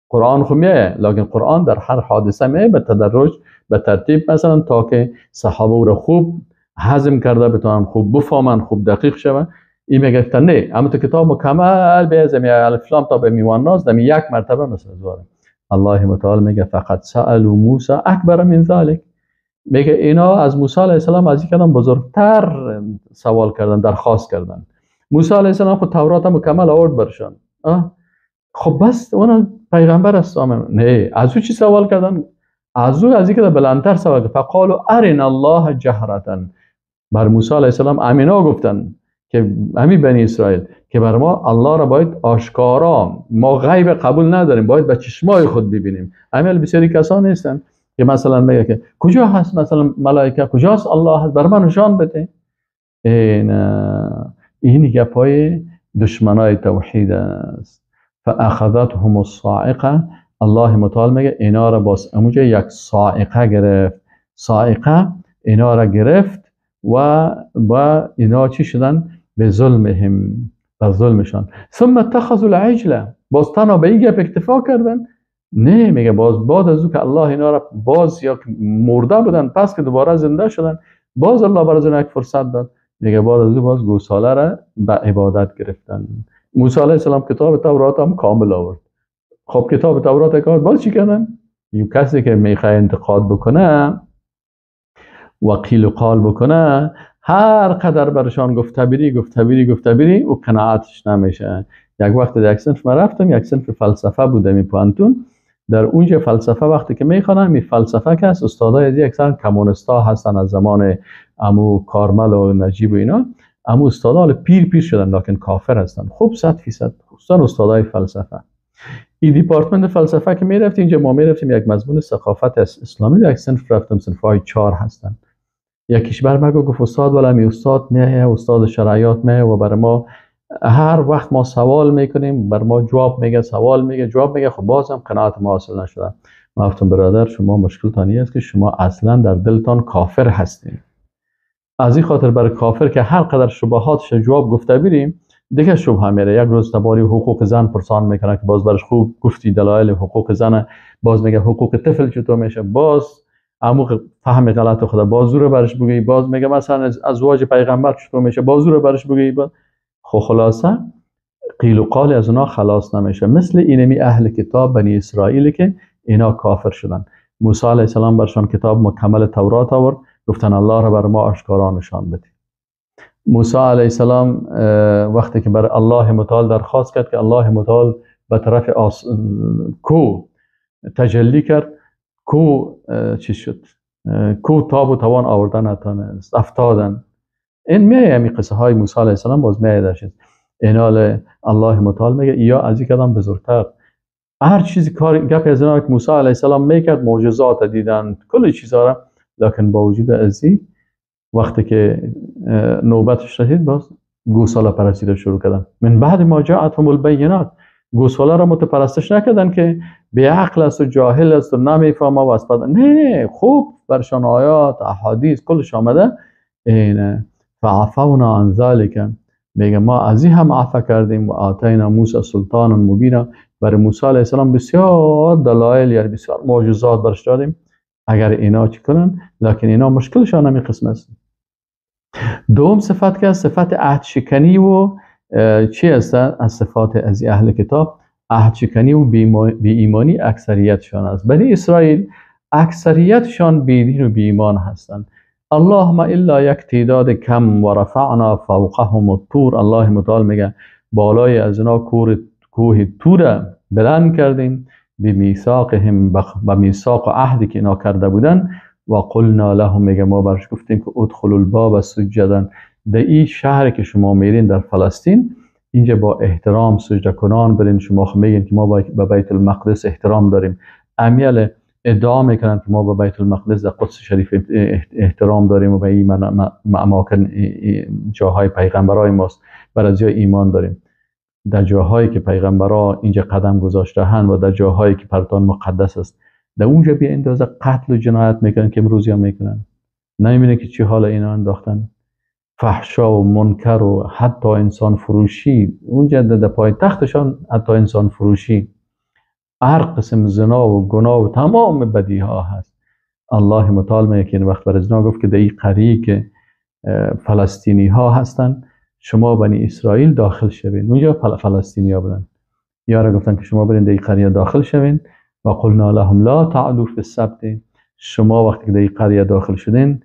S1: قرآن خو میایه، لکن قرآن در هر حادثه میایه به تدرج به ترتیب، مثلا تا که صحابه او را خوب هضم کرده بتونن، خوب بفهمن، خوب دقیق شوه. این میگه نه، اما تو کتاب مکمل به از الف لام تا به میوان ناز دمی یک مرتبه مثلا زواره. الله متعال میگه فقط سألوا موسی اکبر من ذلک، میگه اینا از موسی علیه السلام از این کدام بزرگتر سوال کردن، درخواست کردن. موسی علیه السلام خود تورات مکمل آورد برشان، خب بس اون پیغمبر است. نه، از او چی سوال کردن؟ از او از این که بلندتر سوال کردن. فقالوا ارنا الله جهرة، بر موسی علیه السلام امینا گفتن که همین بنی اسرائیل که بر ما الله را باید آشکارا، ما غیب قبول نداریم، باید به چشمای خود ببینیم. همین بسیاری کسان نیستن که مثلا میگه که کجا هست مثلا ملائکه، کجاست الله هست، بر من نشان بده. این گپای دشمنای توحید است. فاخذتهم الصاعقه، الله متعال میگه اینا را باز اموجه یک صاعقه گرفت. صاعقه اینا را گرفت و با اینا چی شدن؟ به ظلمهم، به ظلمشان. ثم اتخذوا العجل، باز تنها به این گپ اکتفا کردن؟ نه، میگه باز بعد از او که الله اینا را باز یا مرده بودن پس که دوباره زنده شدن، باز الله برای یک فرصت داد. میگه بعد از او باز گوساله را به عبادت گرفتن. موسی علیه السلام کتاب تورات هم کامل آورد. خب کتاب تورات که باز چی کردن؟ یه کسی که میخواد انتقاد بکنه و قیل و قال بکنه، هر قدر برشان گفته بری گفته بری گفته بری و قناعتش نمیشه. یک وقت در یک صنف من رفتم، یک صنف فلسفه بودم این پوانتون. در اونجا فلسفه وقتی که میخوانم، این فلسفه که است استادای از اکثر کمونستا هستن از زمان امو کارمل و نجیب و اینا، امو استادا پیر پیر شدن لکن کافر هستن، خوب 100% خصوصا استادای فلسفه. این دیپارتمنت فلسفه که میرفتیم اینجا، ما میرفتیم یک مضمون ثقافت اسلامی، در یک صنف رفتم، صنف های 4 هستن. یکیش بر ما گفت استاد ولی می استاد میه، استاد شرعیات میه و بر ما هر وقت ما سوال میکنیم بر ما جواب میگه، سوال میگه جواب میگه، خب بازم قناعت ما حاصل نشده. ما گفتم برادر شما مشکلتان این است که شما اصلا در دلتان کافر هستین. از این خاطر برای کافر که هر قدر شبهاتش جواب گفته بریم دیگه شبهه میره. یک روز درباره حقوق زن پرسان میکنه که باز برش خوب گفتی دلایل حقوق زن، باز میگه حقوق طفل چطور میشه، باز عمو فهم غلط خدا باز رو برش بگی، باز میگه مثلا ازواج پیغمبر چطور میشه، باز رو برش بگی. خب خلاصه قیل و قال از اونا خلاص نمیشه. مثل اینمی اهل کتاب بنی اسرائیل که اینا کافر شدن. موسی علیه السلام برشان کتاب مکمل تورات آورد، گفتن الله را بر ما آشکارا نشان بده. موسی علیه السلام وقتی که بر الله متعال درخواست کرد که الله متعال به طرف کو تجلی کرد، کو چی شد؟ کو تاب و توان آوردن نتانست، افتادن. این میایه همی قصه های موسی علیه السلام باز میایه در چیز. اینال الله متعال میگه یا از این کدام بزرگتر. هر چیزی کار گپ از اینا که موسی علیه السلام میکرد، معجزات دیدن، کل چیزا را، لکن با وجود ازی وقتی که نوبتش رسید باز گوساله پرستی را شروع کردن. من بعد ما جاءتهم البینات، گوساله را متپرستش نکردن که بی عقل است و جاهل است و نمیفهمه و از نه، خوب برشان آیات احادیث کلش آمده. اینه فعفونا عن ذلک، میگه ما از این هم عفو کردیم و آتینا موسی سلطانا مبینا. برای موسی علیه السلام بسیار دلایل یعنی بسیار معجزات برش دادیم اگر اینا چی کنن، لکن اینا مشکلشان همین قسم است. دوم صفت که صفت عهد شکنی و چی است؟ از صفات از اهل کتاب عهد شکنی و بی ایمانی اکثریتشان است. بنی اسرائیل اکثریتشان بی دین و بی ایمان هستند. اللهم الا یک تعداد کم و رفعنا فوقهم الطور. الله متعال میگه بالای از اینا کوه تور بلند کردیم به میثاقهم، به میثاق و عهدی که اینا کرده بودن. و قلنا لهم، میگه ما برش گفتیم که ادخلوا الباب سجدا، در این شهر که شما میرین در فلسطین اینجا با احترام سجده کنان برین. شما خب میگین که ما به بیت المقدس احترام داریم، امیال ادعا میکنن که ما به بیت المقدس در قدس شریف احترام داریم و به این اماکن جاهای پیغمبرای ماست، بر از جای ایمان داریم. در جاهایی که پیغمبرا اینجا قدم گذاشته‌اند و در جاهایی که پرتان مقدس است، در اونجا بی اندازه قتل و جنایت میکنن که امروزی هم میکنن. نمیبینه که چی حال اینا انداختن، فحشا و منکر و حتی انسان فروشی اونجا در پایتختشان، حتی انسان فروشی، هر قسم زنا و گناه و تمام بدی ها هست. الله متعال میگه که این وقت بر ازنا گفت که در این قریه که فلسطینی ها هستن شما بنی اسرائیل داخل شوین. اونجا فلسطینی ها بودن، یارا گفتن که شما برین در این قریه داخل شوین. و قلنا لهم لا تعدوا فی السبت، شما وقتی که در این قریه داخل شدین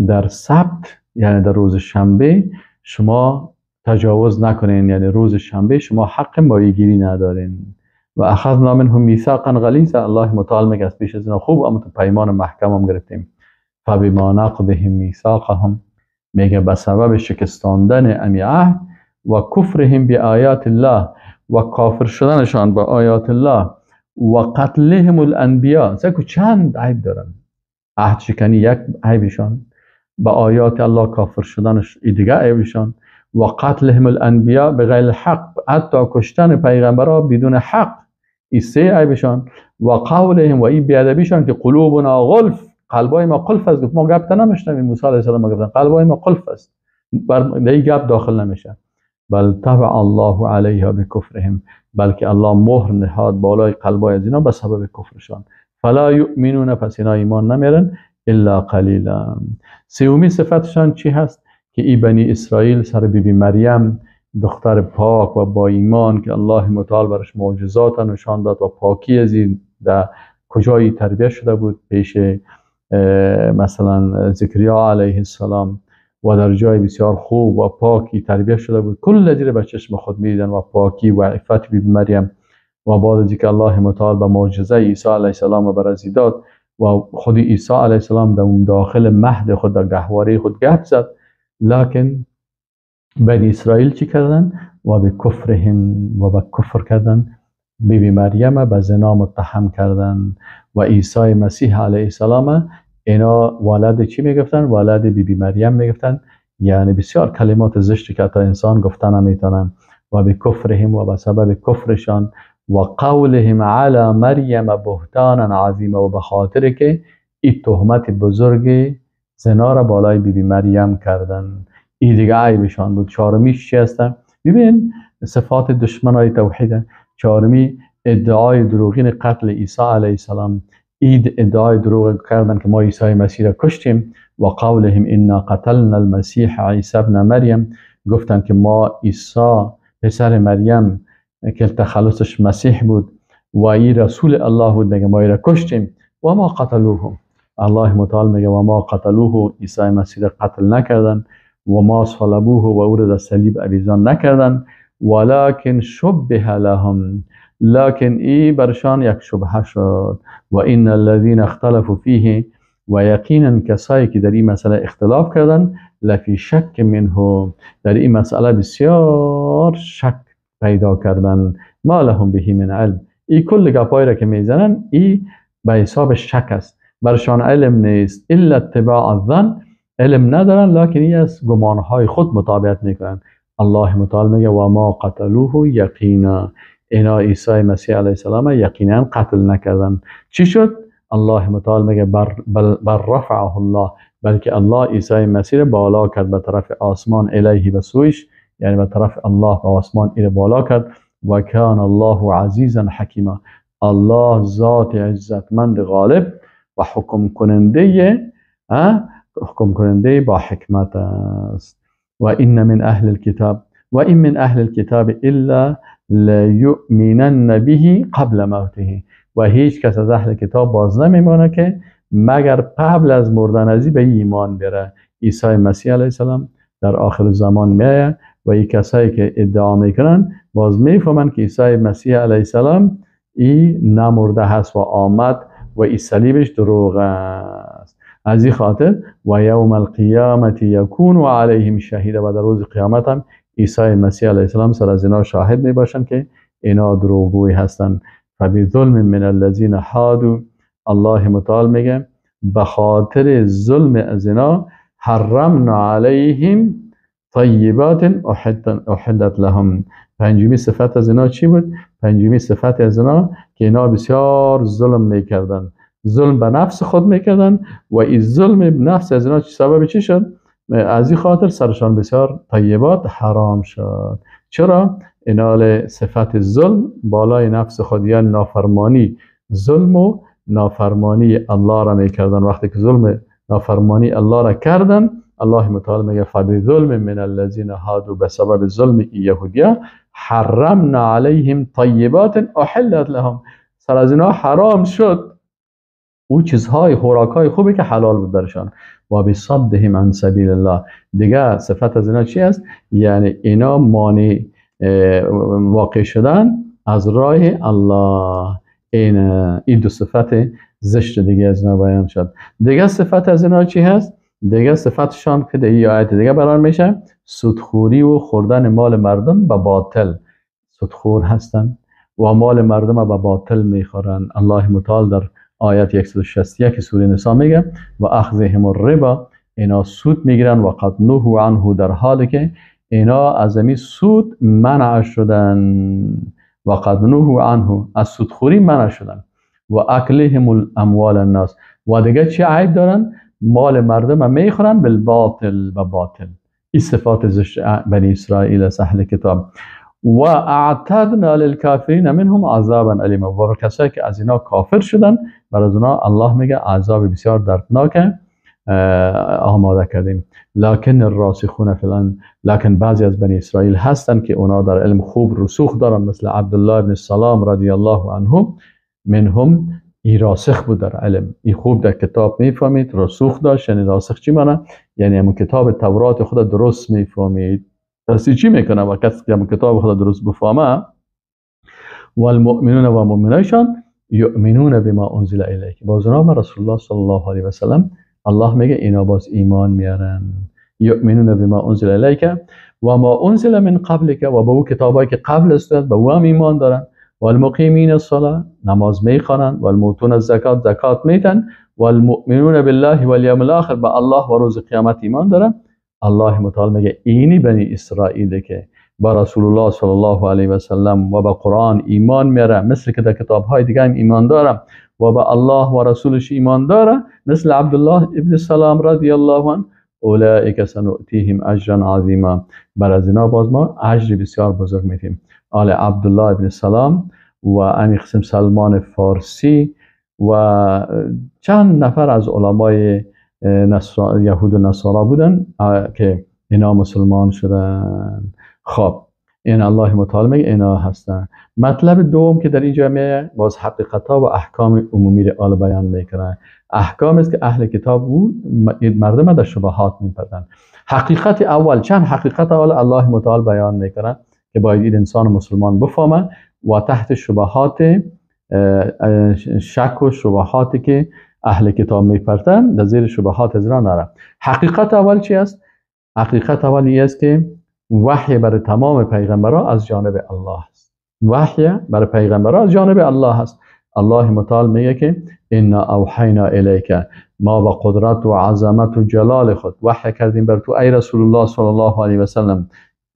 S1: در سبت یعنی در روز شنبه شما تجاوز نکنین، یعنی روز شنبه شما حق ماهیگیری ندارین. و اخذنا منهم میثاقا غلیظا، الله متعال میگه از پیش از اینا خوب اما پیمان محکم هم گرفتیم. فبما نقضهم میثاقهم، میگه به سبب شکستاندن امی عهد و کفرهم بآیات الله و کافر شدنشان به آیات الله و قتلهم الانبیاء. سکو چند عیب دارن، عهد شکنی یک عیبشان، به آیات الله کافر شدنش دیگه عیبشان، و قتلهم الانبیاء بغیر الحق، حتی کشتن پیغمبرها بدون حق، این سه عیبشان، و قولهم و این بیادبیشان که قلوبنا غلف، قلبای ما قلف است. گفت ما گپ نمیشنویم. موسی علیه السلام گفتن قلبای ما قلف است، بر این گپ داخل نمیشه. بل طبع الله علیها بکفرهم، بلکه الله مهر نهاد بالای قلبای از اینا به سبب کفرشان. فلا یؤمنون، پس اینا ایمان نمیرن الا قلیلا. سومی صفتشان چی هست؟ که ای بنی اسرائیل سر بی بی مریم دختر پاک و با ایمان که الله متعال برش معجزات نشان داد و پاکی از این در کجایی تربیت شده بود، پیش مثلا زکریا علیه السلام، و در جای بسیار خوب و پاکی تربیت شده بود، کل زیر به چشم خود میدیدن و پاکی و عفت بی بی مریم. و بعد از اینکه الله متعال به معجزه عیسی علیه السلام بر از داد و خود عیسی علیه السلام در اون داخل مهد خود در گهواره خود گپ زد، لکن بنی اسرائیل چی کردن؟ و به کفرهم و به کفر کردن، بی بی مریم به زنا متهم کردن و عیسی مسیح علیه السلام اینا ولد چی میگفتن؟ ولد بی بی مریم میگفتن. یعنی بسیار کلمات زشتی که حتی انسان گفتن نمیتونن. و به کفرهم و به سبب کفرشان و قولهم علی مریم بهتانا عظیما، و به خاطر که این تهمت بزرگ زنا را بالای بی بی مریم کردن، این دیگه عیبشان بود. چهارمیش چی هستن؟ ببین صفات دشمنای توحید. چهارمی ادعای دروغین قتل عیسی علیه السلام. اید ادعای دروغ کردن که ما عیسی مسیح را کشتیم. و قولهم انا قتلنا المسیح عیسی ابن مریم، گفتن که ما عیسی پسر مریم که تخلصش مسیح بود و ای رسول الله بود، میگه ما ای را کشتیم. و ما قتلوه، الله متعال میگه و ما قتلوه، عیسی مسیح را قتل نکردن. و ما صلبوه، و او را در صلیب آویزان نکردن. ولكن شبه لهم، لكن ای برشان یک شبهه شد. و ان الذين اختلفوا فيه، و یقینا کسایی که در این مسئله اختلاف کردن، لفی شک منه، در این مسئله بسیار شک پیدا کردن. ما لهم به من علم، ای کل گپایی را که میزنن ای به حساب شک است، برشان علم نیست. الا اتباع الظن، علم ندارن، لکن ای از گمانهای خود مطابقت میکنن. الله متعال میگه و ما قتلوه یقینا، اینا عیسی مسیح علیه السلام یقینا قتل نکردن. چی شد؟ الله متعال میگه بر رفعه الله، بلکه الله عیسی مسیح بالا کرد به طرف آسمان، الیه به سویش، یعنی به طرف الله به آسمان ایره بالا کرد. و کان الله عزیزا حکیما، الله ذات عزتمند غالب و حکم کننده با حکمت است. و ان من اهل الكتاب و ان من اهل الكتاب الا لیؤمنن به قبل موته، و هیچ کس از اهل کتاب باز نمیمانه که مگر قبل از مردن ازی به ایمان بره. عیسی مسیح علیه السلام در آخر زمان میایه و این کسایی که ادعا میکنن باز میفهمن که عیسی مسیح علیه السلام ای نمرده هست و آمد و ای صلیبش دروغ است. از این خاطر و یوم القیامت یکون و علیهم شهیدا، و در روز قیامت هم عیسی مسیح علیه السلام سر از اینا شاهد میباشن که اینا دروغگوی هستند. فبظلم من الذین هادوا، الله متعال میگه به خاطر ظلم از اینا حرمنا علیهم طیبات احلت لهم. پنجمی صفت از اینا چی بود؟ پنجمی صفت از اینا که اینا بسیار ظلم میکردن، ظلم به نفس خود میکردن و این ظلم به نفس از اینا سبب چی شد؟ از این خاطر سرشان بسیار طیبات حرام شد. چرا؟ اینا صفت ظلم بالای نفس خود، یعنی نافرمانی، ظلم و نافرمانی الله را میکردن. وقتی که ظلم نافرمانی الله را کردن، الله متعال میگه فبظلم من الذین هادوا، به سبب ظلم یهودیا حرمنا علیهم طیبات احلت لهم، سر از اینا حرام شد او چیزهای خوراکای خوبی که حلال بود برشان. و بصدهم عن سبیل الله، دیگه صفت از اینا چی است؟ یعنی اینا مانع واقع شدن از راه الله. این دو صفت زشت دیگه از اینا بیان شد. دیگه صفت از اینا چی هست؟ دیگه صفتشان که در این آیت دیگه بیان میشه، سودخوری و خوردن مال مردم به باطل. سودخور هستن و مال مردم به باطل میخورن. الله متعال در آیت 161 سوره نساء میگه و اخذهم الربا، اینا سود میگیرن و قد نهوا عنه، در حالی که اینا از این سود منع شدن. و قد نهوا عنه، از سودخوری منع شدن. و اکلهم الاموال الناس، و دیگه چی عیب دارن؟ مال مردم میخورن بالباطل و باطل. این صفات زشت بنی اسرائیل است، اهل کتاب. و اعتدنا للکافرین منهم عذابا الیما، و کسایی که از اینا کافر شدن بر از اونا الله میگه عذاب بسیار دردناک آماده کردیم. لکن الراسخون فلان، لکن بعضی از بنی اسرائیل هستن که اونا در علم خوب رسوخ دارن، مثل عبدالله بن سلام رضی الله عنه منهم، ای راسخ بود در علم، ای خوب در کتاب میفهمید، رسوخ داشت. یعنی راسخ چی معنی؟ یعنی همون کتاب تورات خود درست میفهمید. پس چی میکنه و کسی که همون کتاب خود درست بفهمه؟ والمؤمنون و مؤمنایشان یؤمنون بما انزل الیک، باز اونا رسول الله صلی الله علیه و سلم الله میگه اینا باز ایمان میارن. یؤمنون بما انزل الیک و ما انزل من قبلک، و به او کتابایی که قبل است به او هم ایمان دارن. والمقیمین الصلاه، نماز میخوانن. والموتون الزکات، زکات میتن. والمؤمنون بالله والیوم الاخر، به الله و روز قیامت ایمان دارن. الله متعال میگه اینی بنی اسرائیل که با رسول الله صلی الله علیه و سلم و به قرآن ایمان میاره، مثل که در کتابهای دیگه هم ایمان داره و به الله و رسولش ایمان داره، مثل عبدالله ابن سلام رضی الله عنه، اولئک سنؤتیهم اجرا عظیما، بر از اینا باز ما اجر بسیار بزرگ میتیم. آل عبدالله ابن سلام و امی قسم سلمان فارسی و چند نفر از علمای یهود و نصارا بودن که اینا مسلمان شدن. خب این الله متعال میگه اینا هستن. مطلب دوم که در اینجا میه باز حقیقت ها و احکام عمومی رو آل بیان میکنه. احکام است که اهل کتاب بود مردم در شبهات میپردن. حقیقت اول، چند حقیقت اول الله متعال بیان میکنه که باید این انسان مسلمان بفهمه و تحت شبهات شک و شبهاتی که اهل کتاب میپرتن در زیر شبهات از را نره. حقیقت اول چی است؟ حقیقت اول این است که وحی برای تمام پیغمبران از جانب الله است. وحی برای پیغمبران از جانب الله است. الله متعال میگه که انا اوحینا الیک، ما با قدرت و عظمت و جلال خود وحی کردیم بر تو ای رسول الله صلی الله علیه و سلم،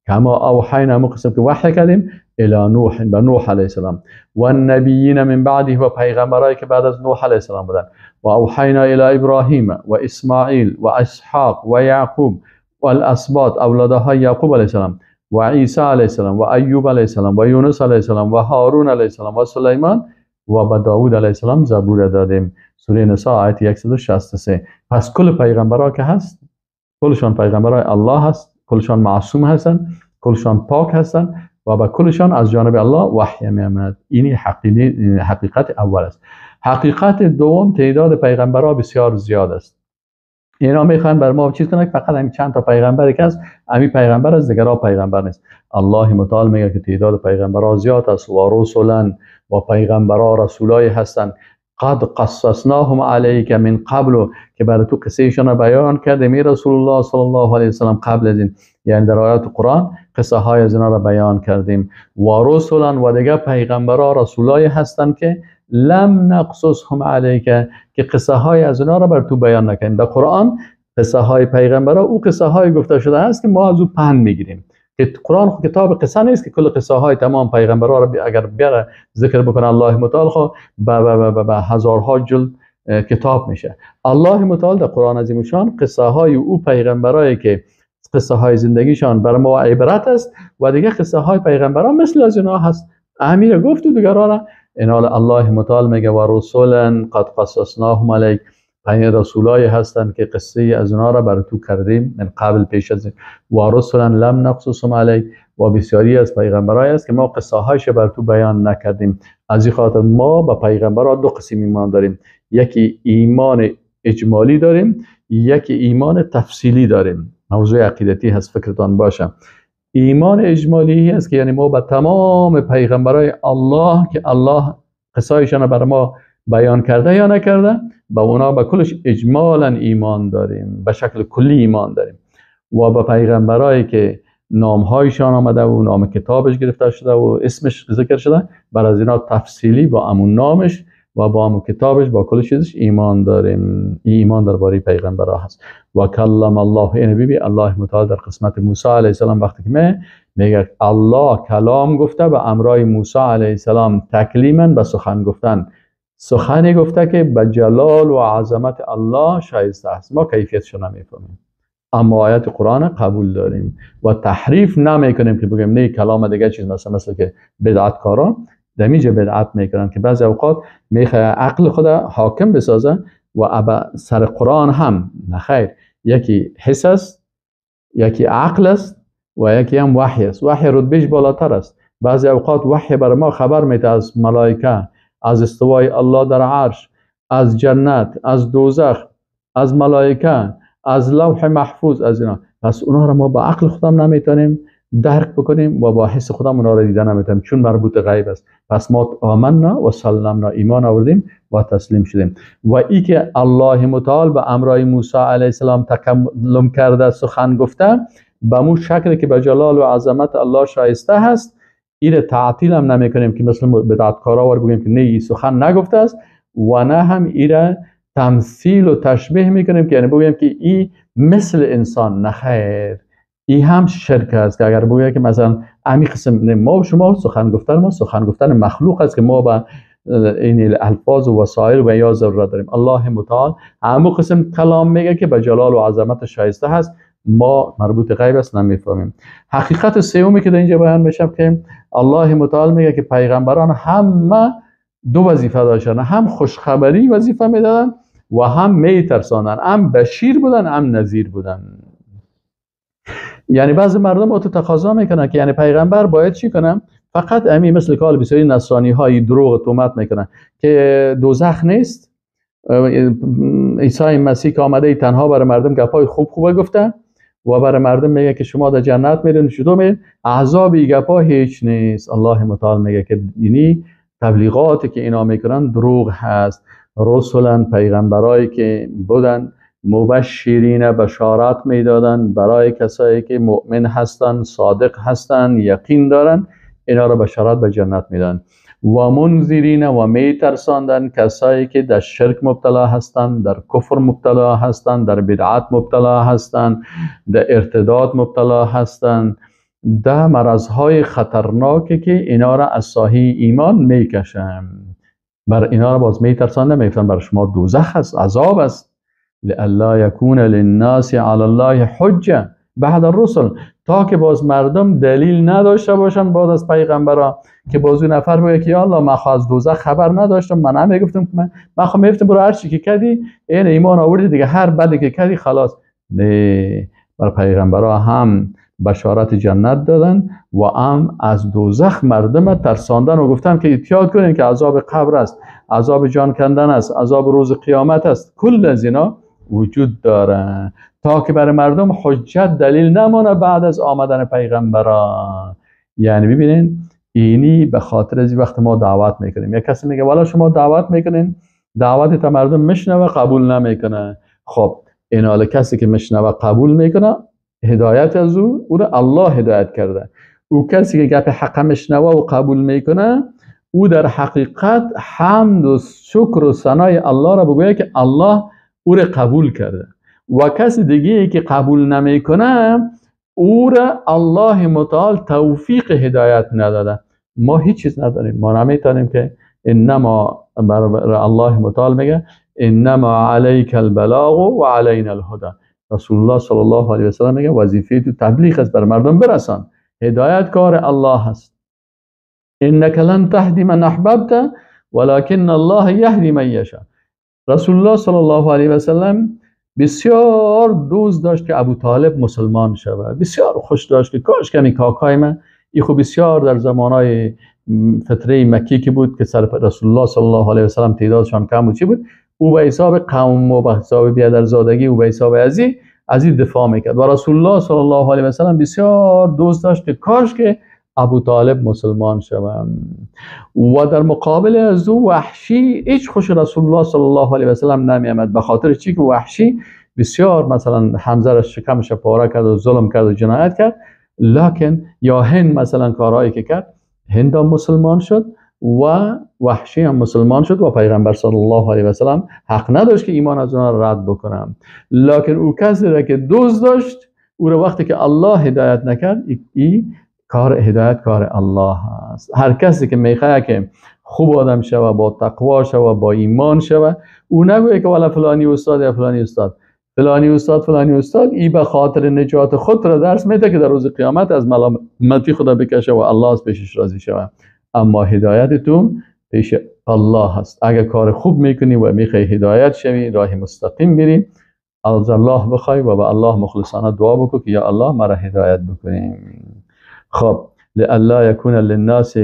S1: کما اوحینا، مو قسم که وحی کردیم الی نوح، به نوح علیه السلام، و النبیین من بعده، و پیغمبرایی که بعد از نوح علیه السلام بودن، و اوحینا الی ابراهیم و اسماعیل و اسحاق و یعقوب و الاسباط، اولادهای یعقوب علیه السلام، و عیسی علیه السلام و ایوب علیه السلام و یونس علیه السلام و هارون علیه السلام و سلیمان و به داود علیه السلام زبور دادیم. سوره نساء آیت 163. پس کل پیغمبرها که هست، کلشان پیغمبرای الله هست، کلشان معصوم هستند، کلشان پاک هستند و به کلشان از جانب الله وحی میآمد. این حقیقت اول است. حقیقت دوم، تعداد پیغمبرها بسیار زیاد است. اینا میخوان بر ما چیز کنن که فقط همین چند تا پیغمبر که هست، همین پیغمبر از دیگرها پیغمبر نیست. الله متعال میگه که تعداد پیغمبرها زیاد است و رسولن و پیغمبرها رسولای هستند، قد قصصناهم علیک من قبل، که برای تو قصه ایشان بیان کردیم ای رسول الله صلی الله علیه و سلم قبل از این، یعنی در آیات قرآن قصه های از اینا را بیان کردیم. و رسولن و دیگه پیغمبرها رسولای هستند که لم نقصصهم علیک، که قصه های از اینا را بر تو بیان نکردیم. در قرآن قصه های پیغمبرها او قصه های گفته شده است که ما از او پند میگیریم، که قرآن خو کتاب قصه نیست که کل قصه های تمام پیغمبرها را اگر بیاره ذکر بکنه الله متعال خو به هزارها جلد کتاب میشه. الله متعال در قرآن عظیم شان قصه های او پیغمبرایی که قصه های زندگیشان بر ما عبرت است و دیگه قصه های پیغمبران مثل از اینا هست. امیر گفت و دیگران را اینال الله متعال میگه و رسولا قد قصصناهم علیک، پنج رسولای هستند که قصه از اونا را بر تو کردیم من قبل پیش از این، و رسولا لم نقصصهم علیک، و بسیاری از پیغمبرای است که ما قصه هایش بر تو بیان نکردیم. از این خاطر ما با پیغمبرها دو قسم ایمان داریم، یکی ایمان اجمالی داریم، یکی ایمان تفصیلی داریم. موضوع عقیدتی هست، فکرتان باشه. ایمان اجمالی است که یعنی ما به تمام پیغمبرای الله که الله قصایشان را بر ما بیان کرده یا نکرده، به اونا به کلش اجمالا ایمان داریم، به شکل کلی ایمان داریم. و به پیغمبرایی که نامهایشان آمده و نام کتابش گرفته شده و اسمش ذکر شده، بر از اینا تفصیلی با امون نامش و با امون کتابش با کل چیزش ایمان داریم. ایمان درباره پیغمبرها هست. و کلم الله، این بی الله متعال در قسمت موسی علیه السلام وقتی که میگه الله کلام گفته به امرای موسی علیه السلام تکلیما، به سخن گفتن. سخنی گفته که به جلال و عظمت الله شایسته است. ما کیفیتش نمیفهمیم، اما آیت قرآن قبول داریم و تحریف نمیکنیم که بگیم نه کلام دیگه چیز، مثلا که بدعت کارا دمیج بدعت میکنن که بعضی اوقات میخواه عقل خود حاکم بسازه و سر قرآن هم نخیر. یکی حس است، یکی عقل است و یکی هم وحی است. وحی رتبهش بالاتر است. بعضی اوقات وحی بر ما خبر میده از ملائکه، از استوای الله در عرش، از جنت، از دوزخ، از ملائکه، از لوح محفوظ، از اینا. پس اونها را ما با عقل خودم نمیتونیم درک بکنیم و با حس خودم اونها را دیده نمیتونیم، چون مربوط غیب است. پس ما آمنا و سلمنا، ایمان آوردیم و تسلیم شدیم. و ای که الله متعال به امرای موسی علیه السلام تکلم کرده، سخن گفته، به مو شکل که به جلال و عظمت الله شایسته هست، این تعطیل هم نمیکنیم که مثل بدعتکارا وار بگیم که نه ای سخن نگفته است، و نه هم ایره تمثیل و تشبیه میکنیم که یعنی بگویم که ای مثل انسان. نخیر، ای هم شرک است که اگر بگویم که مثلا امی قسم ما و شما سخن گفتن، ما سخن گفتن مخلوق است که ما به این الفاظ و وسایل و یا ضرورت داریم. الله متعال همو قسم کلام میگه که به جلال و عظمت شایسته هست، ما مربوط غیب است نمیفهمیم. حقیقت سومی که در اینجا بیان میشه که الله متعال میگه که پیغمبران همه دو وظیفه داشتن، هم خوشخبری وظیفه میدادن و هم میترساندن، هم بشیر بودن هم نذیر بودن. یعنی بعضی مردم تو تقاضا میکنن که یعنی پیغمبر باید چی کنه؟ فقط امی مثل کال بسیاری نصرانی های دروغ تهمت میکنن که دوزخ نیست، عیسی مسیح که آمده تنها برای مردم گپای خوب خوبه گفته و برای مردم میگه که شما در جنت میرین، چطور میرین، عذاب ای گپا هیچ نیست. الله متعال میگه که یعنی تبلیغاتی که اینا میکنن دروغ هست. رسولن، پیغمبرایی که بودن، مبشرین، بشارت میدادن برای کسایی که مؤمن هستن، صادق هستن، یقین دارن، اینا را بشارت به جنت میدن. و منذرین، و میترساندن کسایی که در شرک مبتلا هستن، در کفر مبتلا هستن، در بدعت مبتلا هستن، در ارتداد مبتلا هستن، در مرضهای خطرناکی که اینا را از ساحه ایمان میکشن. بر اینا را باز میترساندن، میگفتن بر شما دوزخ است، عذاب است. لئلا یکون للناس علی الله حجه بعد الرسل، تا که باز مردم دلیل نداشته باشن بعد از پیغمبرا، که باز اون نفر بگه که یا الله من از دوزخ خبر نداشتم، من هم میگفتم که من خو میگفتم برو هر چی که کردی این ایمان آوردی دیگه، هر بدی که کردی خلاص. نه، بر پیغمبرا هم بشارت جنت دادن و هم از دوزخ مردم ترساندن و گفتن که احتیاط کنین که عذاب قبر است، عذاب جان کندن است، عذاب روز قیامت است. کل از اینا وجود داره تا که برای مردم حجت دلیل نمانه بعد از آمدن پیغمبران. یعنی ببینین اینی به خاطر از وقت ما دعوت میکنیم، یک کسی میگه والا شما دعوت میکنین، دعوت تا مردم میشنوه قبول نمیکنه. خب این حال کسی که میشنوه قبول میکنه، هدایت از او رو الله هدایت کرده. او کسی که گپ حق میشنوه و قبول میکنه، او در حقیقت حمد و شکر و ثنای الله را بگویه که الله او را قبول کرده. و کسی دیگه که قبول نمیکنه، او را الله متعال توفیق هدایت نداده. ما هیچ چیز نداریم، ما نمیتونیم که انما بر الله متعال میگه انما علیک البلاغ و علینا الهدی. رسول الله صلی الله علیه و سلم میگه وظیفه تو تبلیغ است، بر مردم برسان، هدایت کار الله است. انک لن تهدی من احببت ولكن الله یهدی من یشاء. رسول الله صلی الله علیه و سلم بسیار دوست داشت که ابو طالب مسلمان شود، بسیار خوش داشت که کاش کمی کاکای من ای خو بسیار در زمانای فتره مکی که بود که سر رسول الله صلی الله علیه و سلم تعدادشان کم بود چی بود، او به حساب قوم و به حساب بیادرزادگی و به حساب ازی دفاع میکرد. و رسول الله صلی الله علیه و سلم بسیار دوست داشت که کاش که ابو طالب مسلمان شود. و در مقابل از او وحشی هیچ خوش رسول الله صلی الله علیه و سلم نمی آمد. به خاطر چی که وحشی بسیار مثلا حمزه را شکمش پاره کرد و ظلم کرد و جنایت کرد، لکن یا هند مثلا کارهایی که کرد، هند هم مسلمان شد و وحشی هم مسلمان شد و پیغمبر صلی الله علیه و سلم حق نداشت که ایمان از اونها رد بکنم. لکن او کسی را که دوست داشت، او را وقتی که الله هدایت نکرد، ای کار هدایت کار الله است. هر کسی که میخواد که خوب آدم شوه، با تقوا شوه، با ایمان شوه. او نگویه که والا فلانی استاد یا فلانی استاد، فلانی استاد، فلانی استاد، ای به خاطر نجات خود را درس میده که در روز قیامت از ملامتی خدا بکشه و الله از پیشش راضی شوه. اما هدایت تو پیش الله هست. اگر کار خوب میکنی و میخوای هدایت شوی، راه مستقیم میری، از الله بخوای و به الله مخلصانه دعا بکن که یا الله مرا هدایت بکنیم. خب لئلا یکون للناس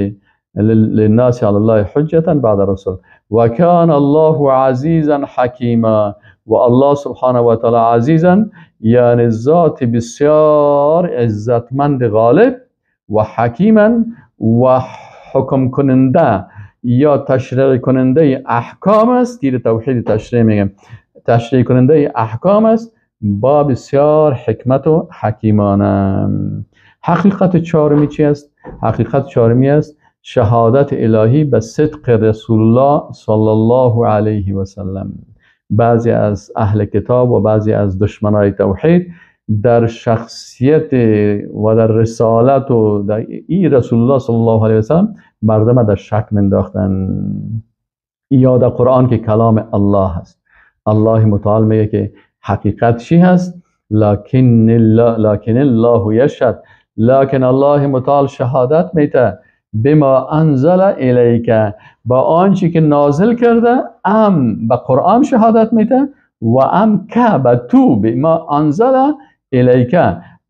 S1: علی الله حجة بعد الرسل و کان الله عزیزا حکیما. و الله سبحانه و تعالی عزیزا یعنی ذات بسیار عزتمند غالب، و حکیما و حکم کننده یا تشریع کننده احکام است. که توحید تشریع میگم، تشریع کننده احکام است با بسیار حکمت و حکیمانه. حقیقت چهارمی چی است؟ حقیقت چهارمی است شهادت الهی به صدق رسول الله صلی الله علیه و سلم. بعضی از اهل کتاب و بعضی از دشمنای توحید در شخصیت و در رسالت و در ای رسول الله صلی الله علیه و سلم مردم در شک منداختن. یا در قرآن که کلام الله هست، الله متعال میگه که حقیقت چی هست؟ لکن الله یشهد، لکن الله متعال شهادت میده بما انزل الیک، با آنچه که نازل کرده، ام به قرآن شهادت میده و ام که به تو، بما انزل الیک،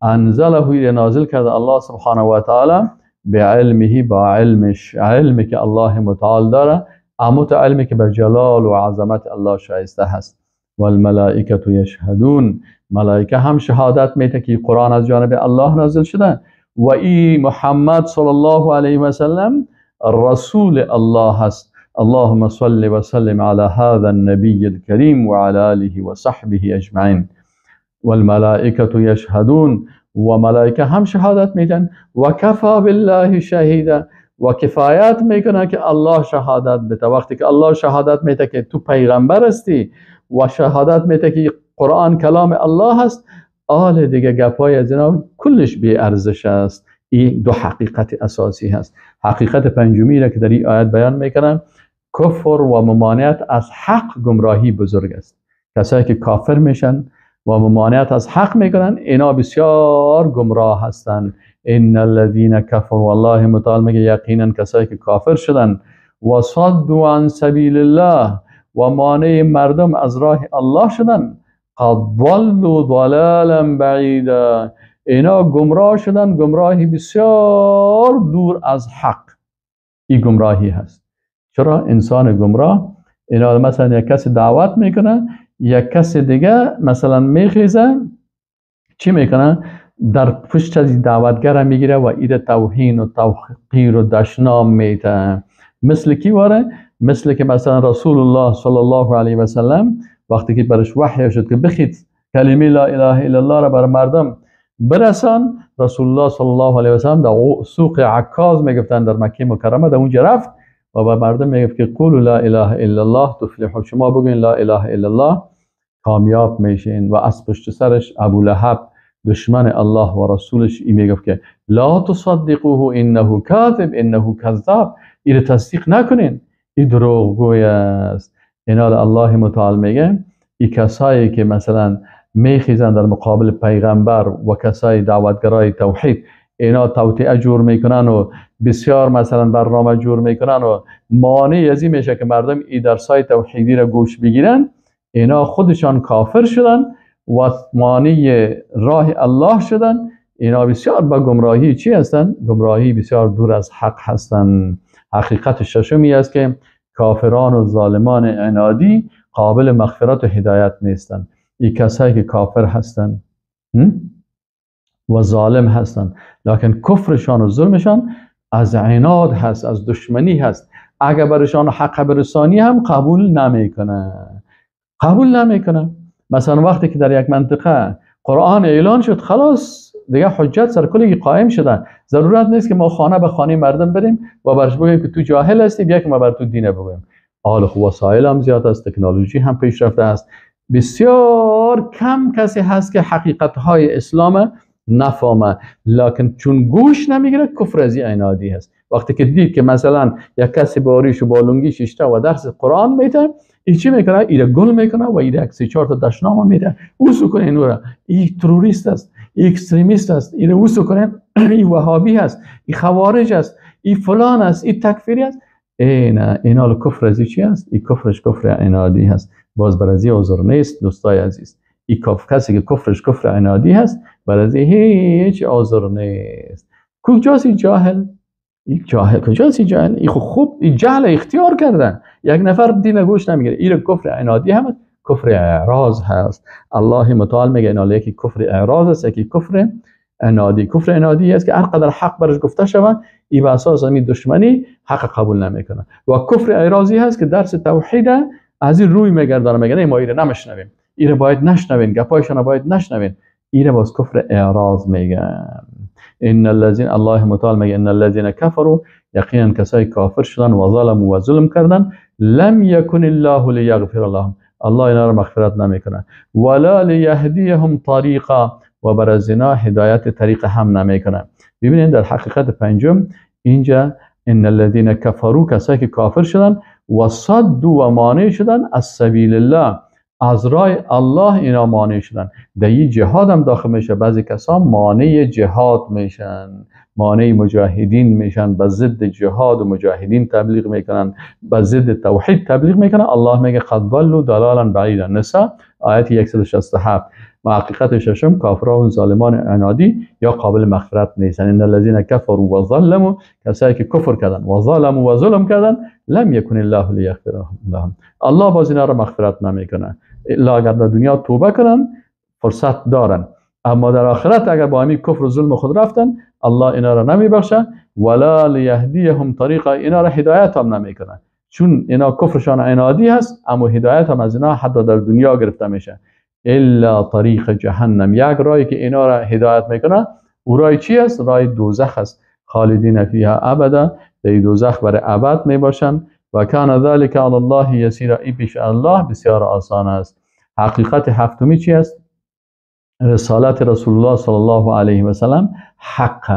S1: انزله نازل کرده الله سبحانه و تعالی به علمه، با علمش، علمی که الله متعال داره، اما علمی که به جلال و عظمت الله شایسته هست. والملائکه یشهدون، ملائکه هم شهادت میده که قرآن از جانب الله نازل شده و ای محمد صلی الله علیه و سلم رسول الله هست. اللهم صل و سلم على هذا النبي الكريم وعلى آله وصحبه اجمعین. والملائکه یشهدون، و ملائکه هم شهادت میدن. و کفا بالله شهیدا، و کفایت میکنه که الله شهادت بده. وقتی که الله شهادت میده که تو پیغمبر هستی و شهادت میده که قرآن کلام الله هست، آل دیگه گپای از اینا کلش بی ارزش است. این دو حقیقت اساسی هست. حقیقت پنجمی را که در این آیت بیان میکنن، کفر و ممانعت از حق گمراهی بزرگ است. کسایی که کافر میشن و ممانعت از حق میکنن، اینا بسیار گمراه هستند. ان الذين كفروا، والله متعال میگه یقینا کسایی که کافر شدن و صدوا عن سبیل الله، و مانع مردم از راه الله شدن، قد ضلوا ضلالا بعیدا، اینا گمراه شدن، گمراهی بسیار دور از حق. این گمراهی هست. چرا انسان گمراه؟ اینا مثلا یک کسی دعوت میکنه، یک کس دیگه مثلا میخیزه، چی میکنه؟ در پشت از دعوتگر میگیره و ایده توهین و توقیر و دشنام میته. مثل کی واره؟ مثل که مثلا رسول الله صلی الله علیه و سلم وقتی که برش وحی شد که بخید کلمه لا اله الا الله را بر مردم برسان، رسول الله صلی الله علیه و سلم در سوق عکاظ میگفتن در مکه مکرمه، در اونجا رفت و به مردم میگفت که قولوا لا اله الا الله تفلحوا، شما بگوین لا اله الا الله کامیاب میشین. و از پشت سرش ابو لهب دشمن الله و رسولش ای میگفت که لا تصدقوه انه کاذب انه کذاب، این تصدیق نکنین، این دروغگوی است. اینا الله متعال میگه ای کسایی که مثلا میخیزن در مقابل پیغمبر و کسای دعوتگرای توحید، اینا توطئه جور میکنن و بسیار مثلا برنامه جور میکنن و مانع از این میشه که مردم ای درسای توحیدی را گوش بگیرن، اینا خودشان کافر شدن و مانع راه الله شدن. اینا بسیار با گمراهی چی هستن؟ گمراهی بسیار دور از حق هستن. حقیقت ششمی است که کافران و ظالمان عنادی قابل مغفرت و هدایت نیستن. این کسایی که کافر هستن و ظالم هستن، لکن کفرشان و ظلمشان از عناد هست، از دشمنی هست. اگر برشان حق برسانی هم قبول نمیکنه، قبول نمیکنه. مثلا وقتی که در یک منطقه قرآن اعلان شد، خلاص دیگه حجت سر کلی قائم شدن، ضرورت نیست که ما خانه به خانه مردم بریم و برش بگوییم که تو جاهل هستی، بیا که ما بر تو دینه بگویم. حال خب وسایل هم زیاد است، تکنولوژی هم پیشرفته است، بسیار کم کسی هست که حقیقت های اسلام نفهمه، لکن چون گوش نمیگیره کفر از عنادی هست. وقتی که دید که مثلا یک کسی با ریش و با لنگی شیشته و درس قرآن میده، این چی میکنه؟ ایره گل میکنه و ایره یک سه چهار تا دشنام میده. اوسو کنه اینو، این تروریست است، این extremist است، ایره اوسو کنه، این وهابی است، این خوارج است، این فلان است، این تکفیری است. اینا اینا کفر از چی است؟ این کفرش کفر عنادی هست. باز برازی عذر نیست دوستای عزیز. این کسی که کفرش کفر عنادی هست برازی هیچ عذر نیست. کجاست این جاهل؟ این جاهل کجاست این جاهل؟ این خوب این جهل اختیار کردن. یک نفر دین گوش نمیگیره. این کفر عنادی هم کفر اعراض هست. الله متعال میگه اینا یکی کفر اعراض است، یکی کفر عنادی. کفر عنادی است که هر قدر حق برش گفته شود ای به اساس همین دشمنی حق قبول نمیکنه. و کفر اعراضی هست که درس توحید از این روی میگردانه، میگه ما ایره نمیشنویم، ایره باید نشنوین، گپایشان باید نشنوین. ایره باز کفر اعراض میگن. ان الذين الله متعال میگه ان الذين كفروا، یقینا کسایی کافر شدن و ظلموا و ظلم کردن، لم یکن الله لیغفر لهم، الله اینا را مغفرت نمیکنه، ولا لیهدیهم طریقا، و بر از اینا هدایت طریق هم نمیکنه. ببینید در حقیقت پنجم اینجا ان الذين كفروا، کسایی که کافر شدن و صدوا و مانع شدن از سبیل الله، از راه الله اینا مانع شدن. در این جهاد هم داخل میشه. بعضی کسا مانع جهاد میشن، مانع مجاهدین میشن، به ضد جهاد و مجاهدین تبلیغ میکنن، به ضد توحید تبلیغ میکنن. الله میگه قد ضلوا ضلالا بعیدا. نساء آیت 167. و حقیقت ششم، کافران و ظالمان عنادی یا قابل مغفرت نیستن. ان الذين كفروا وظلموا، کسایی که کفر کردن و ظلموا و ظلم کردن، لم یکن الله لیغفر لهم، الله باز اینا را مغفرت نمیکنه. الا اگر در دنیا توبه کنن فرصت دارن، اما در آخرت اگر با همین کفر و ظلم خود رفتن الله اینا را نمیبخشه. ولا لیهدیهم طریقا، اینا را هدایت هم نمیکنه، چون اینا کفرشان عنادی هست، اما هدایت هم از اینا حتی در دنیا گرفته میشه. الا طریق جهنم، یک راهی که اینا را هدایت میکنه او راه چی است؟ راه دوزخ است. خالدین فیها ابدا، در دوزخ برای ابد میباشن. و کان ذلک علی الله یسیرا، ای پیش الله بسیار آسان است. حقیقت هفتمی چی است؟ رسالت رسول الله صلی الله علیه و سلم حق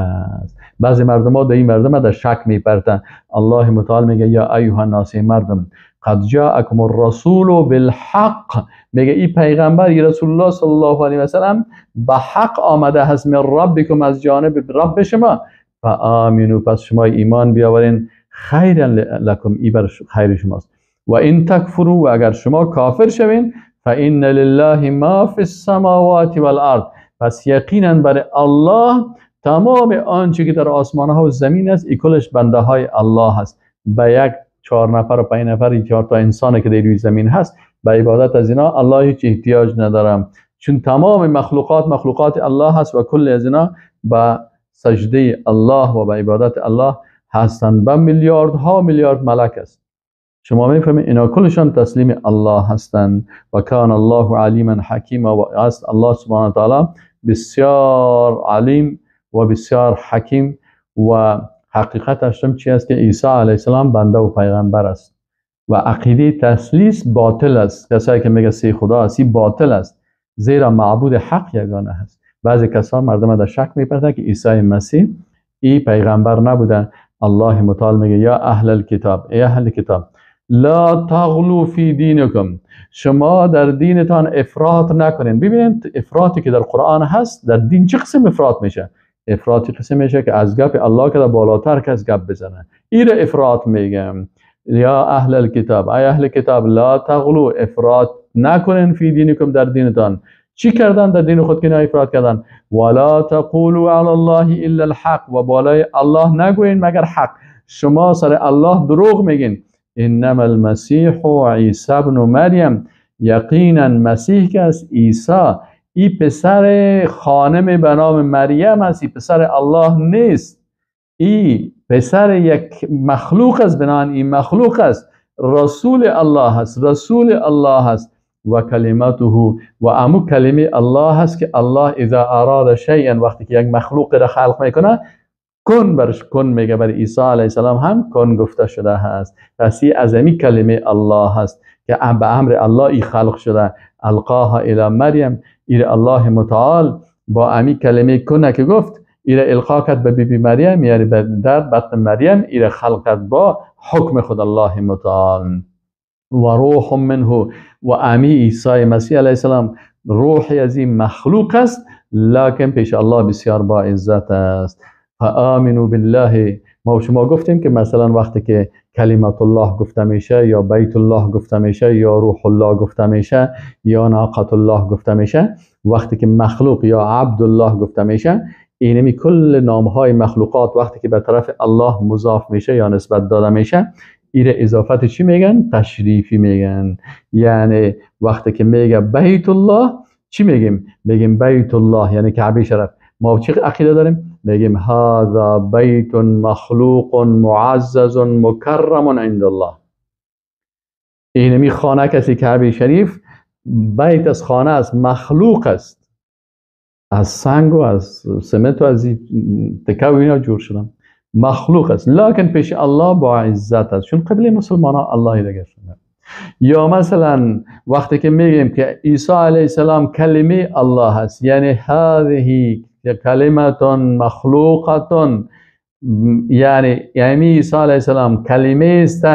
S1: است. بعضی مردم ها در این مردم در شک میپرتن. الله متعال میگه یا ایها الناس، مردم، قد جاءکم الرسول بالحق، میگه این پیغمبر ای رسول الله صلی الله علیه و سلم به حق آمده هست، من ربکم، از جانب رب شما، فآمنوا، پس شما ایمان بیاورین، خیرا لکم، ای بر خیر شماست. و ان تکفروا، و اگر شما کافر شوین، فان لله ما فی السماوات والارض، پس یقینا بر الله تمام آنچه که در آسمان ها و زمین است، ای کلش بنده های الله هست. به یک 4 نفر و 5 نفر، 4 تا انسان که در روی زمین هست، به عبادت از اینا الله هیچ احتیاج ندارم، چون تمام مخلوقات مخلوقات الله هست و کل از اینا به سجده الله و به عبادت الله هستند. به میلیاردها میلیارد ملک است. شما میفهمید اینا کلشان تسلیم الله هستند. و کان الله علیما حکیما، و است الله سبحانه و تعالی بسیار علیم و بسیار حکیم. و حقیقت هشتم چی است؟ که عیسی علیه السلام بنده و پیغمبر است و عقیده تثلیث باطل است. کسایی که میگه سه خدا است، باطل است، زیرا معبود حق یگانه است. بعضی کسان مردم در شک میپرتن که عیسی مسیح ای پیغمبر نبوده. الله متعال میگه یا اهل الکتاب، ای اهل کتاب، لا تغلو فی دینکم، شما در دینتان افراط نکنین. ببینید افراطی که در قرآن هست در دین چه قسم افراط میشه؟ افراطی قسم میشه که از گپ الله که بالاتر کس گپ بزنه، این را افراط میگم. یا اهل الکتاب، ای اهل کتاب، لا تغلو، افراط نکنین، فی دینکم، در دینتان. چی کردن در دین خود که نه افراط کردن؟ ولا تقولوا علی الله الا الحق، و بالای الله نگوین مگر حق. شما سر الله دروغ میگین. انما المسیح عیسی ابن مریم، یقینا مسیح که است عیسی، ای پسر خانم به نام مریم است، ای پسر الله نیست، ای پسر یک مخلوق است، بنان این مخلوق است، رسول الله است، رسول الله است. و کلمته، و امو کلمه الله هست که الله اذا اراد شیئا، وقتی که یک مخلوق را خلق میکنه کن برش کن میگه، برای عیسی علیه السلام هم کن گفته شده هست. پس از امی کلمه الله هست که به امر الله ای خلق شده. القاها الی مریم، ای الله متعال با امی کلمه کنه که گفت، ایره القا کرد به بی بی مریم، یعنی در بطن مریم ایره خلق کرد با حکم خود الله متعال. و روح منه، و امی عیسی مسیح علیه السلام روح از این مخلوق است، لکن پیش الله بسیار با عزت است. فآمنوا بالله. ما شما گفتیم که مثلا وقتی که کلمت الله گفته میشه، یا بیت الله گفته میشه، یا روح الله گفته میشه، یا ناقة الله گفته میشه، وقتی که مخلوق یا عبد الله گفته میشه، اینمی کل نامهای مخلوقات وقتی که به طرف الله مضاف میشه یا نسبت داده میشه، ایره اضافت چی میگن؟ تشریفی میگن. یعنی وقتی که میگه بیت الله چی میگیم؟ میگیم بیت الله یعنی کعبه شرف. ما چی عقیده داریم؟ میگیم هذا بیت مخلوق معزز مکرم عند الله. اینمی خانه کسی کعبه شریف بیت از خانه است، مخلوق است، از سنگ و از سمنت و از تکه و اینا جور شدن، مخلوق است، لکن پیش الله با عزت است، چون قبله مسلمان ها الله دیگه شده. یا مثلا وقتی که میگیم که عیسی علیه السلام کلمه الله است، یعنی هذه کلمه مخلوقه، یعنی عیسی علیه السلام کلمه است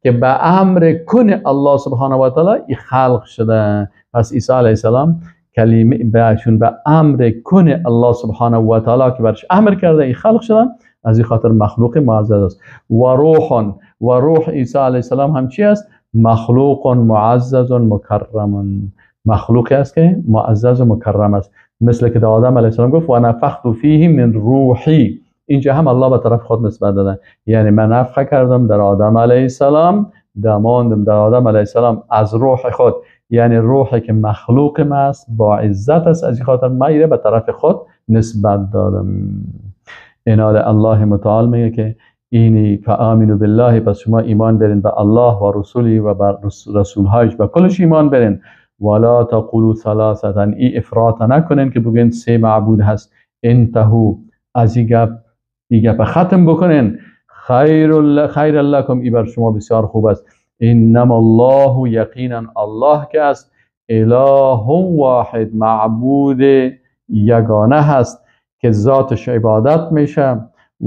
S1: که به امر کن الله سبحانه و تعالی خلق شده. پس عیسی علیه السلام کلمه بهشون به امر کن الله سبحانه و تعالی که برش امر کرده ای خلق شدن، از این خاطر مخلوق معزز است. و روح، و روح عیسی علیه السلام هم چی است؟ مخلوق معزز مکرم، مخلوقی است که معزز و مکرم است، مثل که آدم علیه السلام گفت و نفخت فیه من روحی. اینجا هم الله به طرف خود نسبت داده، یعنی من نفخه کردم در آدم علیه السلام، دماندم در آدم علیه السلام از روح خود، یعنی روحی که مخلوق ما است، با عزت است، از این خاطر من به طرف خود نسبت دادم. اینال الله متعال میگه که اینی فآمنوا بالله، پس شما ایمان برین به الله و رسولی و بر رسولهایش، به کلش ایمان برین. ولا تقولوا ثلاثه، ای افراط نکنین که بگین سه معبود هست. انتهو، از این گپ ختم بکنین. خیر لکم، ای بر شما بسیار خوب است. انما الله، یقینا الله که است، اله واحد، معبود یگانه هست که ذاتش عبادت میشه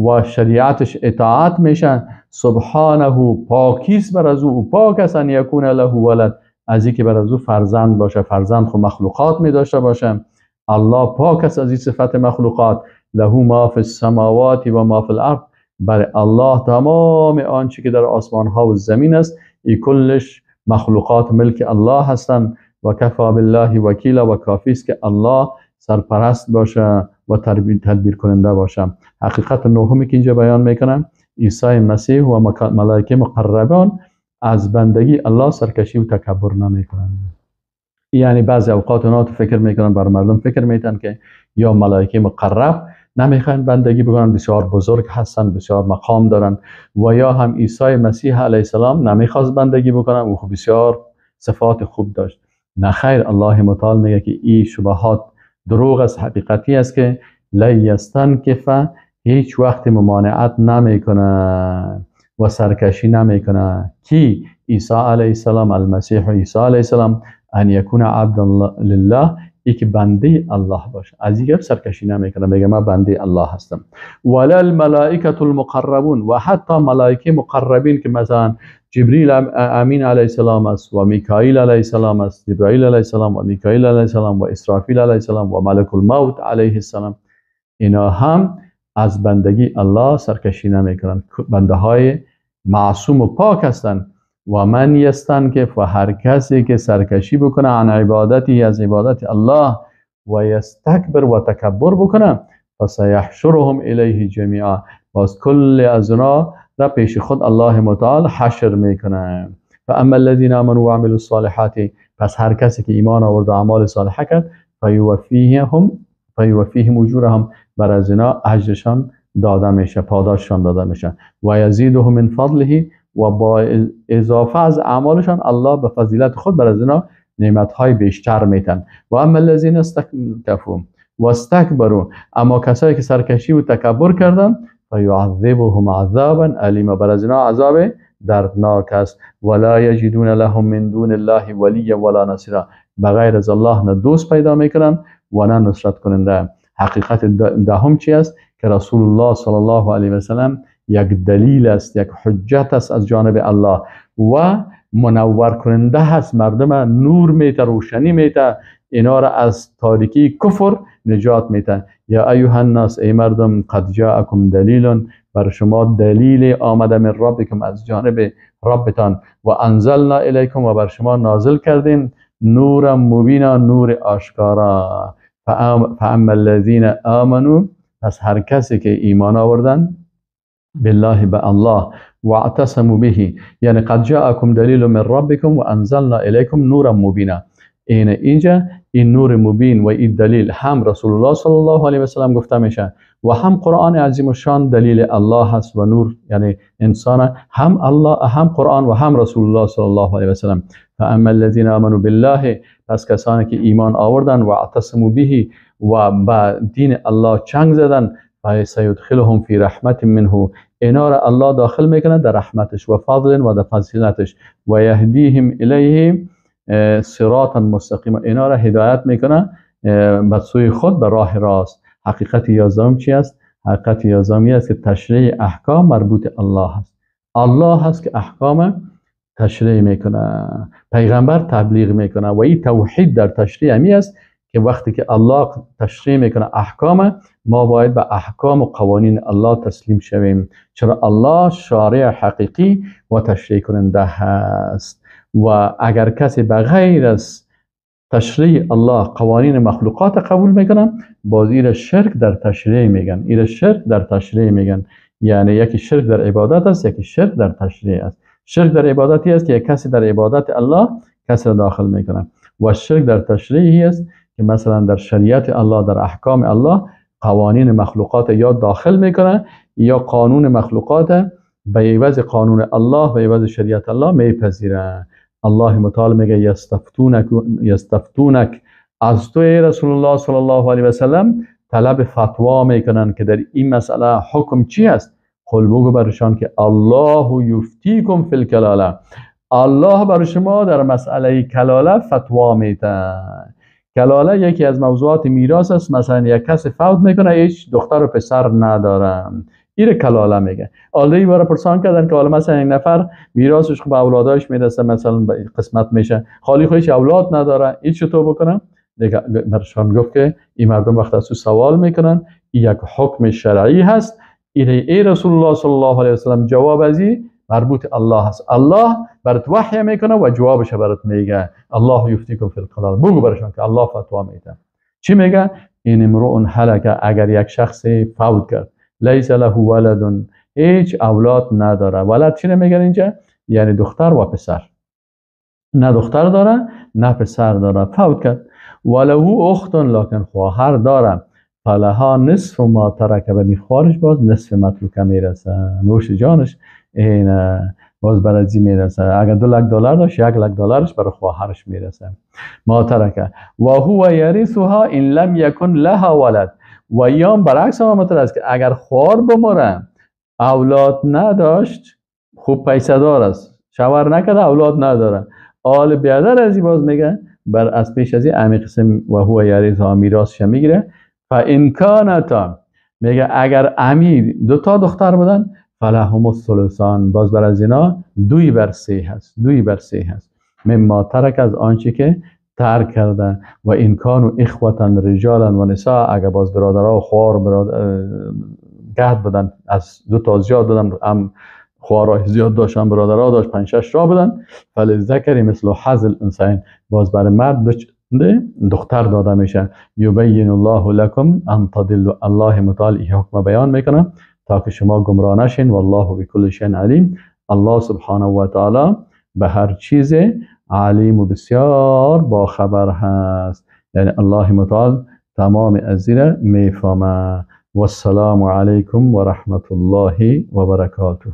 S1: و شریعتش اطاعت میشه. سبحانه، پاکیست بر از او، پاک است ان یکون له ولد، از اینکه بر از او فرزند باشه. فرزند خو مخلوقات می داشته باشه، الله پاک است از این صفت مخلوقات. له ما فی السماوات و ما فی الارض، بر الله تمام آنچه که در آسمان ها و زمین است، ای کلش مخلوقات ملک الله هستند. و کفا بالله وکیلا، و کافی است که الله سرپرست باشه و تدبیر کننده باشه. حقیقت نهمی که اینجا بیان میکنم، عیسی مسیح و ملائکه مقربان از بندگی الله سرکشی و تکبر نمیکنند. یعنی بعضی اوقات اونا تو فکر میکنن، بر مردم فکر میتن که یا ملائکه مقرب نمیخوان بندگی بکنن، بسیار بزرگ هستن، بسیار مقام دارن، و یا هم عیسی مسیح علیه السلام نمیخواست بندگی بکنن، او بسیار صفات خوب داشت. نه خیر، الله متعال میگه که این شبهات دروغ است، حقیقتی است که لیستنکف، هیچ وقت ممانعت نمیکنه و سرکشی نمیکنه. کی؟ عیسی علیه السلام، المسیح عیسی علیه السلام، ان یکون عبد لله، ای که بنده الله باشه، از این سرکشی نمیکنه، میگه من بنده الله هستم. ولا الملائکه المقربون، و حتی ملائکه مقربین که مثلا جبریل امین علیه السلام است و میکائیل علیه السلام است، جبرائیل علیه السلام و میکائیل علیه السلام و اسرافیل علیه السلام و ملک الموت علیه السلام، اینا هم از بندگی الله سرکشی نمیکنن، بنده های معصوم و پاک هستند. و من یستنکف، و هر کسی که سرکشی بکنه عن عبادتی، از عبادت الله، و یستکبر و تکبر بکنه، فسیحشرهم الیه جمیعا، باز کل از اونا را پیش خود الله متعال حشر میکنه. فاما الذین آمنوا وعملوا الصالحات، پس هر کسی که ایمان آورد و اعمال صالحه کرد، فیوفیهم اجورهم، بر از اینا اجرشان داده میشه، پاداششان داده میشه. و یزیدهم من فضله، و با اضافه از اعمالشان الله به فضیلت خود بر از اینا نعمت‌های بیشتر میتن. و اما الذین استکفوا و استکبروا، اما کسایی که سرکشی و تکبر کردن، فیعذبهم عذابا الیما، بر از اینا عذاب دردناک است. ولا یجدون لهم من دون الله ولیا ولا نصیرا، بغیر از الله نه دوست پیدا میکنن و نه نصرت کننده. حقیقت دهم چی است؟ که رسول الله صلی الله علیه و سلم یک دلیل است، یک حجت است از جانب الله و منور کننده هست، مردم نور میته، روشنی میته، اینا را از تاریکی کفر نجات میته. یا ایها الناس، ای مردم، قد جاءکم دلیل، بر شما دلیل آمده من ربکم، از جانب ربتان، و انزلنا الیکم، و بر شما نازل کردیم نورا مبینا، نور آشکارا. فاما الذین آمنوا، پس هر کسی که ایمان آوردن بالله، به الله، و اعتصموا به، یعنی قد جاءکم دلیل من ربکم و انزلنا الیکم نورا مبینا. این اینجا این نور مبین و این دلیل هم رسول الله صلی الله علیه و سلم گفته میشه و هم قرآن عظیم الشان دلیل الله هست و نور، یعنی انسان هم الله هم قرآن و هم رسول الله صلی الله علیه و سلم. فاما الذین آمنوا بالله، پس کسانی که ایمان آوردن و اعتصموا به، و به دین الله چنگ زدن، فسیدخلهم فی رحمت منه، اینا را الله داخل میکنه در رحمتش و فضل و در فضیلتش، و یهدیهم الیه صراطا مستقیما، اینا را هدایت میکنه به سوی خود، به راه راست. حقیقت 11 چی است؟ حقیقت 11 است که تشریع احکام مربوط الله است. الله هست که احکام تشریع میکنه، پیغمبر تبلیغ میکنه و این توحید در تشریع همی است که وقتی که الله تشریع میکنه احکام، ما باید به احکام و قوانین الله تسلیم شویم، چرا الله شارع حقیقی و تشریع کننده هست. و اگر کسی به غیر از تشریع الله قوانین مخلوقات قبول میکنن، باز ایره شرک در تشریع میگن، ایره شرک در تشریع میگن. یعنی یکی شرک در عبادت است، یکی شرک در تشریع است. شرک در عبادتی است که یک کسی در عبادت الله کسی را داخل میکنه، و شرک در تشریعی است که مثلا در شریعت الله، در احکام الله، قوانین مخلوقات یا داخل میکنه یا قانون مخلوقات به عوض قانون الله، به عوض شریعت الله میپذیره. الله متعال میگه یستفتونک، از تو ای رسول الله صلی الله علیه و سلم طلب فتوا میکنن که در این مسئله حکم چی است. قل، بگو برشان که الله یفتیکم فی الکلاله، الله بر شما در مسئله کلاله فتوا میده. کلاله یکی از موضوعات میراث است. مثلا یک کس فوت میکنه، هیچ دختر و پسر نداره، ایره کلاله میگه. آله برای پرسان کردن که حالا مثلا یک نفر میراثش خب به اولاداش میرسه، مثلا قسمت میشه، خالی خودش اولاد نداره، این چطور بکنم؟ دیگه برشان گفت که این مردم وقت از تو سوال میکنن، این یک حکم شرعی هست، ایره ای رسول الله صلی الله علیه و سلم جواب از این مربوط الله هست، الله برات وحی میکنه و جوابش برات میگه. الله یفتیکم فی الکلاله، بگو برشان که الله فتوا میده. چی میگه؟ این امرؤ هلک، اگر یک شخص فوت کرد، لیس له ولد، هیچ اولاد نداره. ولد چی میگن اینجا؟ یعنی دختر و پسر، نه دختر داره نه پسر داره، فوت کرد. وله اخت، لکن خواهر داره، فلها نصف ما ترک، به میخوارش باز نصف متروکه میرسه، نوش جانش این باز برازی میرسه. اگر 2 لک دلار داشت، 1 لک دلارش برای خواهرش میرسه. ما ترکه و هو یرثها ان لم یکن لها ولد، و یام برعکس هم مطرح است که اگر خوار بمره اولاد نداشت، خوب پیسه دار است، شوهر نکرده، اولاد نداره، آل بیادر از باز میگه بر از پیش از این امی قسم و هو یرثها میراثش میگیره. فان کانتا، میگه اگر امی 2 تا دختر بودن، فلهم الثلثان، باز بر از اینا 2/3 هست، 2/3 هست، مما ترک، از آنچه که ترک کرده. و این کانوا اخوتا رجالا و نساء، اگر باز برادرها و خوار گهد بودن، از 2 تا زیاد بودن، هم خوارای زیاد داشتن، برادرها داشت، 5-6 تا بودن، فللذکر مثل حظ الانثیین، باز برای مرد دختر داده میشه. یبین الله لکم ان تضلوا، الله متعال این حکم بیان میکنه تا که شما گمراه نشین. والله بكل شیء علیم، الله سبحانه و تعالی به هر چیز علیم و بسیار با خبر هست. یعنی الله متعال تمام از زیر میفهمه. والسلام علیکم و رحمت الله و برکاته.